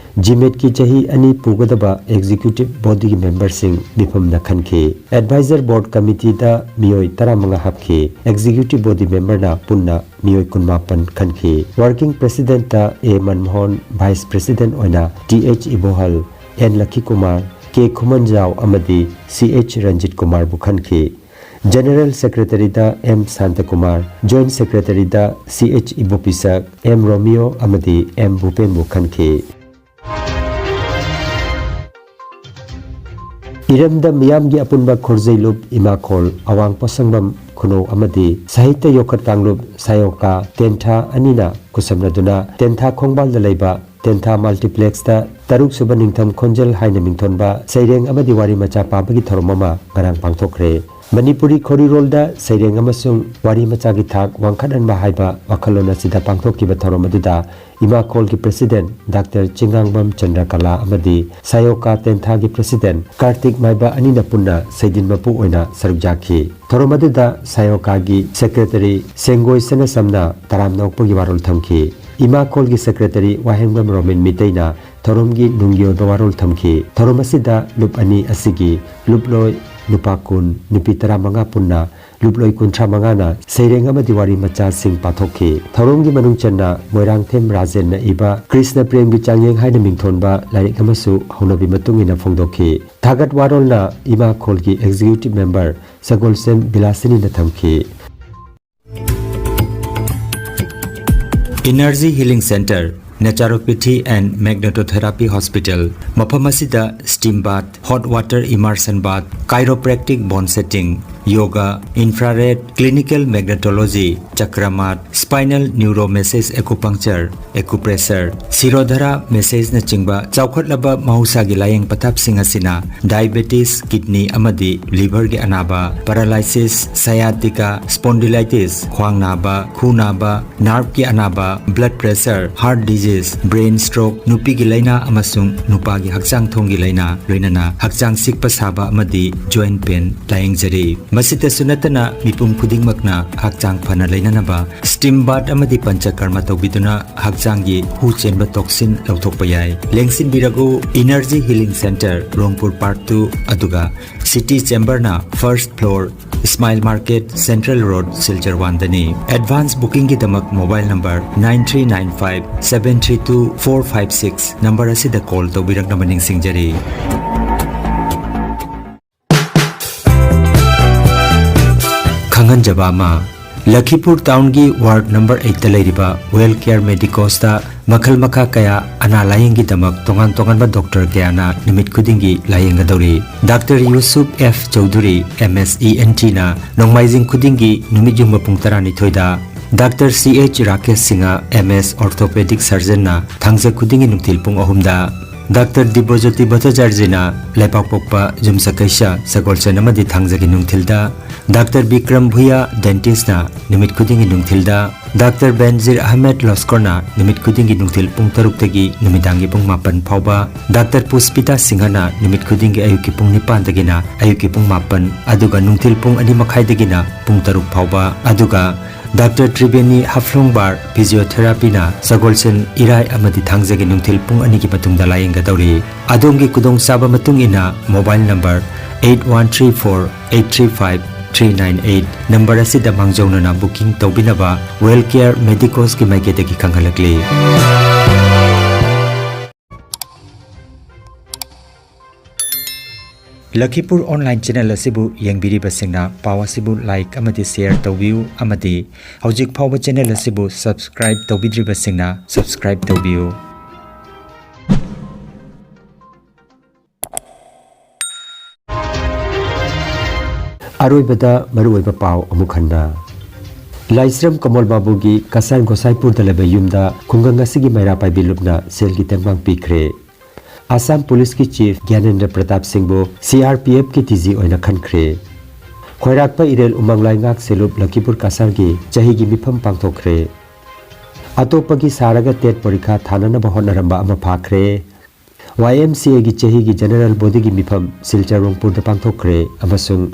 ꯖꯤꯃꯦꯠꯀꯤ ꯆꯍꯤ ꯑꯅꯤ ꯄꯨꯒꯗꯕ ꯑꯦꯛꯖꯤꯀ꯭ꯌꯨꯇꯤꯚ ꯕꯣꯗꯤꯒꯤ ꯃꯦꯝꯕꯔꯁꯤꯡ ꯃꯤꯐꯝꯅ ꯈꯟꯈꯤ꯫ ꯑꯦꯗꯚꯥꯏꯖꯔ ꯕꯣꯔꯗ ꯀꯃꯤꯇꯤꯗ ꯃꯤꯑꯣꯏ ꯇꯔꯥꯃꯉꯥ ꯍꯥꯞꯈꯤ꯫ ꯑꯦꯛꯖꯤꯀ꯭ꯌꯨꯇꯤꯚ ꯕꯣꯗꯤ ꯃꯦꯝꯕꯔꯅ ꯄꯨꯟꯅ ꯃꯤꯑꯣꯏ ꯀꯨꯟꯃꯥꯄꯟ ꯈꯟꯈꯤ꯫ ꯋꯥꯔꯀꯤꯡ ꯄ꯭ꯔꯦꯁꯤꯗꯦꯟꯠꯇ ꯑꯦ ꯃꯟꯃꯣꯍꯟ, ꯚꯥꯏꯁ ꯄ꯭ꯔꯦꯁꯤꯗꯦꯟꯠ ꯑꯣꯏꯅ ꯇꯤ ꯑꯩꯆ ꯏꯕꯣꯍꯜ, ꯑꯦꯟ ꯂꯈꯤꯀꯨꯃꯥꯔ, ꯀꯦ ꯈꯨꯃꯟꯖꯥꯎ ꯑꯃꯗꯤ ꯁꯤ ꯑꯩꯆ ꯔꯟꯖꯤꯠ ꯀꯨꯃꯥꯔꯕꯨ ꯈꯟꯈꯤ꯫ ꯖꯦꯅꯔꯦꯜ ꯁꯦꯀ꯭ꯔꯦꯇꯔꯤꯗ ꯑꯦꯝ ꯁꯥꯟꯇꯀꯨꯃꯥꯔ, ꯖꯣꯏꯟꯠ ꯁꯦꯀ꯭ꯔꯦꯇꯔꯤꯗ ꯁꯤ ꯑꯩꯆ ꯏꯕꯣꯄꯤꯁꯛ, ꯑꯦꯝ ꯔꯣꯃꯤꯌꯣ ꯑꯃꯗꯤ ꯑꯦꯝ ꯚꯨꯄꯦꯟꯕꯨ ꯈꯟꯈꯤ꯫ ꯏꯔꯝꯗꯝ ꯃꯤꯌꯥꯝꯒꯤ ꯑꯄꯨꯟꯕ ꯈꯣꯔꯖꯩꯂꯨꯞ ꯏꯃꯥꯈꯣꯜ ꯑꯋꯥꯡ ꯄꯣꯠꯁꯪꯕꯝ ꯈꯨꯅꯧ ꯑꯃꯗꯤ ꯁꯥꯍꯤꯇ꯭ꯌ ꯌꯣꯛꯈꯠ ꯀꯥꯡꯂꯨꯞ ꯁꯥꯌꯣꯀꯥ ꯇꯦꯟꯊꯥ ꯑꯅꯤꯅ ꯈꯨꯠꯁꯝꯅꯗꯨꯅ ꯇꯦꯟꯊꯥ ꯈꯣꯡꯕꯥꯜꯗ ꯂꯩꯕ ꯇꯦꯟꯊꯥ ꯃꯜꯇꯤꯄ꯭ꯂꯦꯛꯁꯇ ꯇꯔꯨꯛ ꯁꯨꯕ ꯅꯤꯡꯊꯝ ꯈꯣꯟꯖꯦꯜ ꯍꯥꯏꯅ ꯃꯤꯡꯊꯣꯟꯕ ꯁꯩꯔꯦꯡ ꯑꯃꯗꯤ ꯋꯥꯔꯤ ꯃꯆꯥ ꯄꯥꯕꯒꯤ ꯊꯧꯔꯝ ꯑꯃ ꯉꯔꯥꯡ ꯄꯥꯡꯊꯣꯛꯈ꯭ꯔꯦ꯫ ꯃꯅꯤꯄꯨꯔꯤ ꯈꯣꯔꯤꯔꯣꯜꯗ ꯁꯩꯔꯦꯡ ꯑꯃꯁꯨꯡ ꯋꯥꯔꯤ ꯃꯆꯥꯒꯤ ꯊꯥꯛ ꯋꯥꯡꯈꯠꯍꯟꯕ ꯍꯥꯏꯕ ꯋꯥꯈꯜꯂꯣꯟ ꯑꯁꯤꯗ ꯄꯥꯡꯊꯣꯛꯈꯤꯕ ꯊꯧꯔꯝ ꯑꯗꯨꯗ ꯏꯃꯥꯈꯣꯜꯒꯤ ꯄ꯭ꯔꯦꯁꯤꯗꯦꯟꯠ ꯗꯥꯛꯇꯔ ꯆꯤꯡꯉꯥꯡꯕꯝ ꯆꯟꯗ꯭ꯔꯀꯂꯥ ꯑꯃꯗꯤ ꯁꯥꯌꯣꯀꯥ ꯇꯦꯟꯊꯥꯒꯤ ꯄ꯭ꯔꯦꯁꯤꯗꯦꯟꯠ ꯀꯥꯔꯇꯤꯛ ꯃꯥꯏꯕ ꯑꯅꯤꯅ ꯄꯨꯟꯅ ꯁꯩꯗꯤꯟ ꯃꯄꯨ ꯑꯣꯏꯅ ꯁꯔꯨꯛ ꯌꯥꯈꯤ꯫ ꯊꯧꯔꯝ ꯑꯗꯨꯗ ꯁꯥꯌꯣꯀꯥꯒꯤ ꯁꯦꯀ꯭ꯔꯦꯇꯔꯤ ꯁꯦꯡꯒꯣꯏ ꯁꯅꯥꯁꯝꯅ ꯇꯔꯥꯝꯅ ꯑꯣꯛꯄꯒꯤ ꯋꯥꯔꯣꯜ ꯊꯝꯈꯤ꯫ ꯏꯃꯥꯈꯣꯜꯒꯤ ꯁꯦꯀ꯭ꯔꯦꯇꯔꯤ ꯋꯥꯍꯦꯡꯕꯝ ꯔꯣꯃꯤꯟ ꯃꯤꯇꯩꯅ ꯊꯧꯔꯝꯒꯤ ꯅꯨꯡꯒꯤ ꯑꯣꯏꯕ ꯋꯥꯔꯣꯜ ꯊꯝꯈꯤ꯫ ꯊꯧꯔꯝ ꯑꯁꯤꯗ ꯂꯨꯞ ꯑꯅꯤ ꯑꯁꯤꯒꯤ ꯂꯨꯞꯂꯣꯏ ꯅꯨꯄꯥ ꯀꯨꯟ, ꯅꯨꯄꯤ ꯇꯔꯥꯃꯉꯥ ꯄꯨꯟꯅ ꯂꯨꯞꯂꯣꯏ ꯀꯨꯟꯊ꯭ꯔꯥ ꯃꯉꯥꯅ ꯁꯩꯔꯦꯡ ꯑꯃꯗꯤ ꯋꯥꯔꯤ ꯃꯆꯥꯁꯤꯡ ꯄꯥꯊꯣꯛꯈꯤ꯫ ꯊꯧꯔꯝꯒꯤ ꯃꯅꯨꯡ ꯆꯟꯅ ꯃꯣꯏꯔꯥꯡꯊꯦꯝ ꯔꯥꯖꯦꯟꯅ ꯏꯕ ꯀ꯭ꯔꯤꯁꯅ ꯄ꯭ꯔꯦꯝꯒꯤ ꯆꯥꯡꯌꯦꯡ ꯍꯥꯏꯅ ꯃꯤꯡꯊꯣꯟꯕ ꯂꯥꯏꯔꯤꯛ ꯑꯃꯁꯨ ꯍꯧꯅꯕꯤ ꯃꯇꯨꯡ ꯏꯟꯅ ꯐꯣꯡꯗꯣꯛꯈꯤ꯫ ꯊꯥꯒꯠ ꯋꯥꯔꯣꯜꯅ ꯏꯃꯥꯈꯣꯜꯒꯤ ꯑꯦꯛꯖꯤꯀ꯭ꯌꯨꯇꯤꯚ ꯃꯦꯝꯕꯔ ꯁꯒꯣꯜꯁꯦꯝ ꯕꯤꯂꯥꯁꯤꯅꯤꯅ ꯊꯝꯈꯤ꯫ Energy Healing Center, Naturopathy and Magnetotherapy Hospital, ꯃꯐꯝ ꯑꯁꯤꯗ steam bath, hot water immersion bath, chiropractic bone setting, yoga, infrared, clinical magnetology, chakramat, spinal neuromassage acupuncture, acupressure, Shirodhara massage ꯅꯆꯤꯡꯕ ꯆꯥꯎꯈꯠꯂꯕ ꯃꯍꯧꯁꯥꯒꯤ ꯂꯥꯌꯦꯡ ꯄꯊꯥꯞꯁꯤꯡ ꯑꯁꯤꯅ diabetes, kidney ꯑꯃꯗꯤ liver ꯒꯤ ꯑꯅꯥꯕ, paralysis, sciatica, spondylitis, ꯈ꯭ꯋꯥꯡ ꯅꯥꯕ, ꯈꯨ ꯅꯥꯕ, nerve ꯀꯤ ꯑꯅꯥꯕ, blood pressure, heart disease, brain stroke, ꯅꯨꯄꯤꯒꯤ ꯂꯥꯏꯅꯥ ꯑꯃꯁꯨꯡ ꯅꯨꯄꯥꯒꯤ ꯍꯛꯆꯥꯡ ꯊꯣꯡꯒꯤ ꯂꯥꯏꯅꯥ, ꯂꯣꯏꯅꯅ ꯍꯛꯆꯥꯡ ꯆꯤꯛꯄ ꯁꯥꯕ ꯑꯃꯗꯤ joint pain ꯂꯥꯌꯦꯡꯖꯔꯤ꯫ ꯃꯁꯤꯇꯁꯨ ꯅꯠꯇꯅ ꯃꯤꯄꯨꯝ ꯈꯨꯗꯤꯡꯃꯛꯅ ꯍꯛꯆꯥꯡ ꯐꯅ ꯂꯩꯅꯅꯕ steam bath ꯑꯃꯗꯤ ꯄꯟꯆꯀꯔꯃ ꯇꯧꯕꯤꯗꯨꯅ ꯍꯛꯆꯥꯡꯒꯤ ꯍꯨ ꯆꯦꯟꯕ toxin ꯂꯧꯊꯣꯛꯄ ꯌꯥꯏ꯫ ꯂꯦꯡꯁꯤꯟꯕꯤꯔꯒꯨ, Energy Healing Center, ꯔꯣꯡꯄꯨꯔ Park two, ꯑꯗꯨꯒ City Chamber ꯅ first floor, Smile Market, Central Road, Silchar one ꯗꯅꯤ꯫ Advance booking ꯒꯤꯗꯃꯛ mobile number nine three nine five seven three two four five six number ꯑꯁꯤꯗ call ꯇꯧꯕꯤꯔꯛꯅꯕ ꯅꯤꯡꯁꯤꯡꯖꯔꯤ꯫ ꯈꯪꯍꯟꯖꯕ ꯑꯃ, ꯂꯈꯤꯄꯨꯔ town ꯒꯤ ward number eight ꯇ ꯂꯩꯔꯤꯕ Well Care Medicos ꯇ ꯃꯈꯜ ꯃꯈꯥ ꯀꯌꯥ ꯑꯅꯥ ꯂꯥꯌꯦꯡꯒꯤꯗꯃꯛ ꯇꯣꯉꯥꯟ ꯇꯣꯉꯥꯟꯕ doctor ꯀꯌꯥꯅ ꯅꯨꯃꯤꯠ ꯈꯨꯗꯤꯡꯒꯤ ꯂꯥꯌꯦꯡꯒꯗꯧꯔꯤ꯫ Doctor Yusuf F Chaudhuri, M S E N T ꯅ ꯅꯣꯡꯃꯥꯏꯖꯤꯡ ꯈꯨꯗꯤꯡꯒꯤ ꯅꯨꯃꯤꯠ ꯌꯨꯡꯕ ꯄꯨꯡ ꯇꯔꯥꯅꯤꯊꯣꯏꯗ, Doctor C H Rakesh Singh, M S Orthopedic Surgeon ꯅ ꯊꯥꯡꯖ ꯈꯨꯗꯤꯡꯒꯤ ꯅꯨꯡꯊꯤꯜ ꯄꯨꯡ ꯑꯍꯨꯝꯗ, Doctor ꯗꯤꯕ꯭ꯔꯖꯣꯇꯤ ꯚꯠꯇꯥꯆꯥꯔꯖꯤꯅ ꯂꯩꯕꯥꯛꯄꯣꯛꯄ, ꯌꯨꯝꯁꯀꯩꯁ, ꯁꯒꯣꯜꯁꯦꯟ ꯑꯃꯗꯤ ꯊꯥꯡꯖꯒꯤ ꯅꯨꯡꯊꯤꯜꯗ, Doctor ꯕꯤꯀ꯭ꯔꯝ ꯚꯨꯌꯥ, dentist ꯅ ꯅꯨꯃꯤꯠ ꯈꯨꯗꯤꯡꯒꯤ ꯅꯨꯡꯊꯤꯜꯗ, Doctor ꯕꯦꯟꯖꯤꯔ ꯑꯍꯃꯦꯗ ꯂꯣꯁꯀꯣꯔꯅ ꯅꯨꯃꯤꯠ ꯈꯨꯗꯤꯡꯒꯤ ꯅꯨꯡꯊꯤꯜ ꯄꯨꯡ ꯇꯔꯨꯛꯇꯒꯤ ꯅꯨꯃꯤꯗꯥꯡꯒꯤ ꯄꯨꯡ ꯃꯥꯄꯟ ꯐꯥꯎꯕ, Doctor ꯄꯨꯁꯄꯤꯇꯥ ꯁꯤꯡꯍꯅ ꯅꯨꯃꯤꯠ ꯈꯨꯗꯤꯡꯒꯤ ꯑꯌꯨꯛꯀꯤ ꯄꯨꯡ ꯅꯤꯄꯥꯟꯗꯒꯤꯅ ꯑꯌꯨꯛꯀꯤ ꯄꯨꯡ ꯃꯥꯄꯟ, ꯑꯗꯨꯒ ꯅꯨꯡꯊꯤꯜ ꯄꯨꯡ ꯑꯅꯤ ꯃꯈꯥꯏꯗꯒꯤꯅ ꯄꯨꯡ ꯇꯔꯨꯛ ꯐꯥꯎꯕ, ꯑꯗꯨꯒ Doctor ꯇ꯭ꯔꯤꯕꯦꯅꯤ ꯍꯐ꯭ꯂꯣꯡꯕꯥꯔ Physiotherapy ꯅ ꯁꯒꯣꯜꯁꯦꯟ, ꯏꯔꯥꯏ ꯑꯃꯗꯤ ꯊꯥꯡꯖꯒꯤ ꯅꯨꯡꯊꯤꯜ ꯄꯨꯡ ꯑꯅꯤꯒꯤ ꯃꯇꯨꯡꯗ ꯂꯥꯌꯦꯡꯒꯗꯧꯔꯤ꯫ ꯑꯗꯣꯝꯒꯤ ꯈꯨꯗꯣꯡꯆꯥꯕ ꯃꯇꯨꯡ ꯏꯟꯅ mobile number eight one three four eight three five three nine eight number ꯑꯁꯤꯗ ꯃꯥꯡꯖꯧꯅꯅ booking ꯇꯧꯕꯤꯅꯕ Well Care Medicos ꯀꯤ ꯃꯥꯏꯀꯩꯗꯒꯤ ꯈꯪꯍꯜꯂꯛꯂꯤ꯫ ꯂꯈꯤꯄꯨꯔ online channel ꯑꯁꯤꯕꯨ ꯌꯦꯡꯕꯤꯔꯤꯕꯁꯤꯡꯅ ꯄꯥꯎ ꯑꯁꯤꯕꯨ like ꯑꯃꯗꯤ share ꯇꯧꯕꯤꯌꯨ, ꯑꯃꯗꯤ ꯍꯧꯖꯤꯛ ꯐꯥꯎꯕ channel ꯑꯁꯤꯕꯨ subscribe ꯇꯧꯕꯤꯗ꯭ꯔꯤꯕꯁꯤꯡꯅ subscribe ꯇꯧꯕꯤꯌꯨ꯫ ꯑꯔꯣꯏꯕꯗ ꯃꯔꯨꯑꯣꯏꯕ ꯄꯥꯎ ꯑꯃꯨꯛ ꯍꯟꯅ꯫ ꯂꯥꯏꯁ꯭ꯔꯝ ꯀꯃꯜ ꯕꯥꯕꯨꯒꯤ ꯀꯁꯥꯔ ꯒꯣꯁꯥꯏꯄꯨꯔꯗ ꯂꯩꯕ ꯌꯨꯝꯗ ꯈꯨꯡꯒꯪ ꯑꯁꯤꯒꯤ ꯃꯩꯔꯥ ꯄꯥꯏꯕꯤ ꯂꯨꯞꯅ ꯁꯦꯜꯒꯤ ꯇꯦꯡꯕꯥꯡ ꯄꯤꯈ꯭ꯔꯦ꯫ ꯑꯁꯥꯝ ꯄꯨꯂꯤꯁꯀꯤ ꯆꯤꯐ ꯒ꯭ꯌꯥꯅꯦꯟꯗ꯭ꯔ ꯄ꯭ꯔꯇꯥꯞ ꯁꯤꯡꯕꯨ ꯁꯤ ꯑꯥꯔ ꯄꯤ ꯑꯦꯐꯀꯤ ꯗꯤ ꯖꯤ ꯑꯣꯏꯅ ꯈꯟꯈ꯭ꯔꯦ꯫ ꯈ꯭ꯋꯥꯏꯔꯥꯛꯄ ꯏꯔꯦꯜ ꯎꯃꯪ ꯂꯥꯏꯉꯥꯛ ꯁꯦꯂꯨꯞ ꯂꯈꯤꯄꯨꯔ ꯀꯁꯥꯔꯒꯤ ꯆꯍꯤꯒꯤ ꯃꯤꯐꯝ ꯄꯥꯡꯊꯣꯛꯈ꯭ꯔꯦ꯫ ꯑꯇꯣꯞꯄꯒꯤ ꯁꯥꯔꯒ ꯇꯦꯠ ꯄꯔꯤꯈꯥ ꯊꯥꯅꯅꯕ ꯍꯣꯠꯅꯔꯝꯕ ꯑꯃ ꯐꯥꯈ꯭ꯔꯦ꯫ ꯋꯥꯏ ꯑꯦꯝ ꯁꯤ ꯑꯦꯒꯤ ꯆꯍꯤꯒꯤ ꯖꯦꯅꯔꯦꯜ ꯕꯣꯗꯤꯒꯤ ꯃꯤꯐꯝ ꯁꯤꯜꯆꯔ ꯔꯣꯡꯄꯨꯔꯗ ꯄꯥꯡꯊꯣꯛꯈ꯭ꯔꯦ ꯑꯃꯁꯨꯡ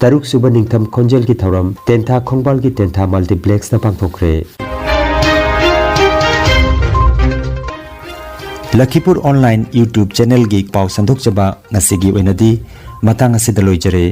ꯇꯔꯨꯛ ꯁꯨꯕ ꯅꯤꯡꯊꯝ ꯈꯣꯟꯖꯦꯜꯒꯤ ꯊꯧꯔꯝ ꯇꯦꯟꯊꯥ ꯈꯣꯡꯕꯥꯜꯒꯤ ꯇꯦꯟꯊꯥ ꯃꯜꯇꯤꯄ꯭ꯂꯦꯛꯁꯇ ꯄꯥꯡꯊꯣꯛꯈ꯭ꯔꯦ꯫ ꯂꯈꯤꯄꯨꯔ ꯑꯣꯟꯂꯥꯏꯟ ꯌꯨꯇ꯭ꯌꯨꯕ ꯆꯦꯅꯦꯜꯒꯤ ꯄꯥꯎ ꯁꯟꯗꯣꯛꯆꯕ ꯉꯁꯤꯒꯤ ꯑꯣꯏꯅꯗꯤ ꯃꯇꯥꯡ ꯑꯁꯤꯗ ꯂꯣꯏꯖꯔꯦ꯫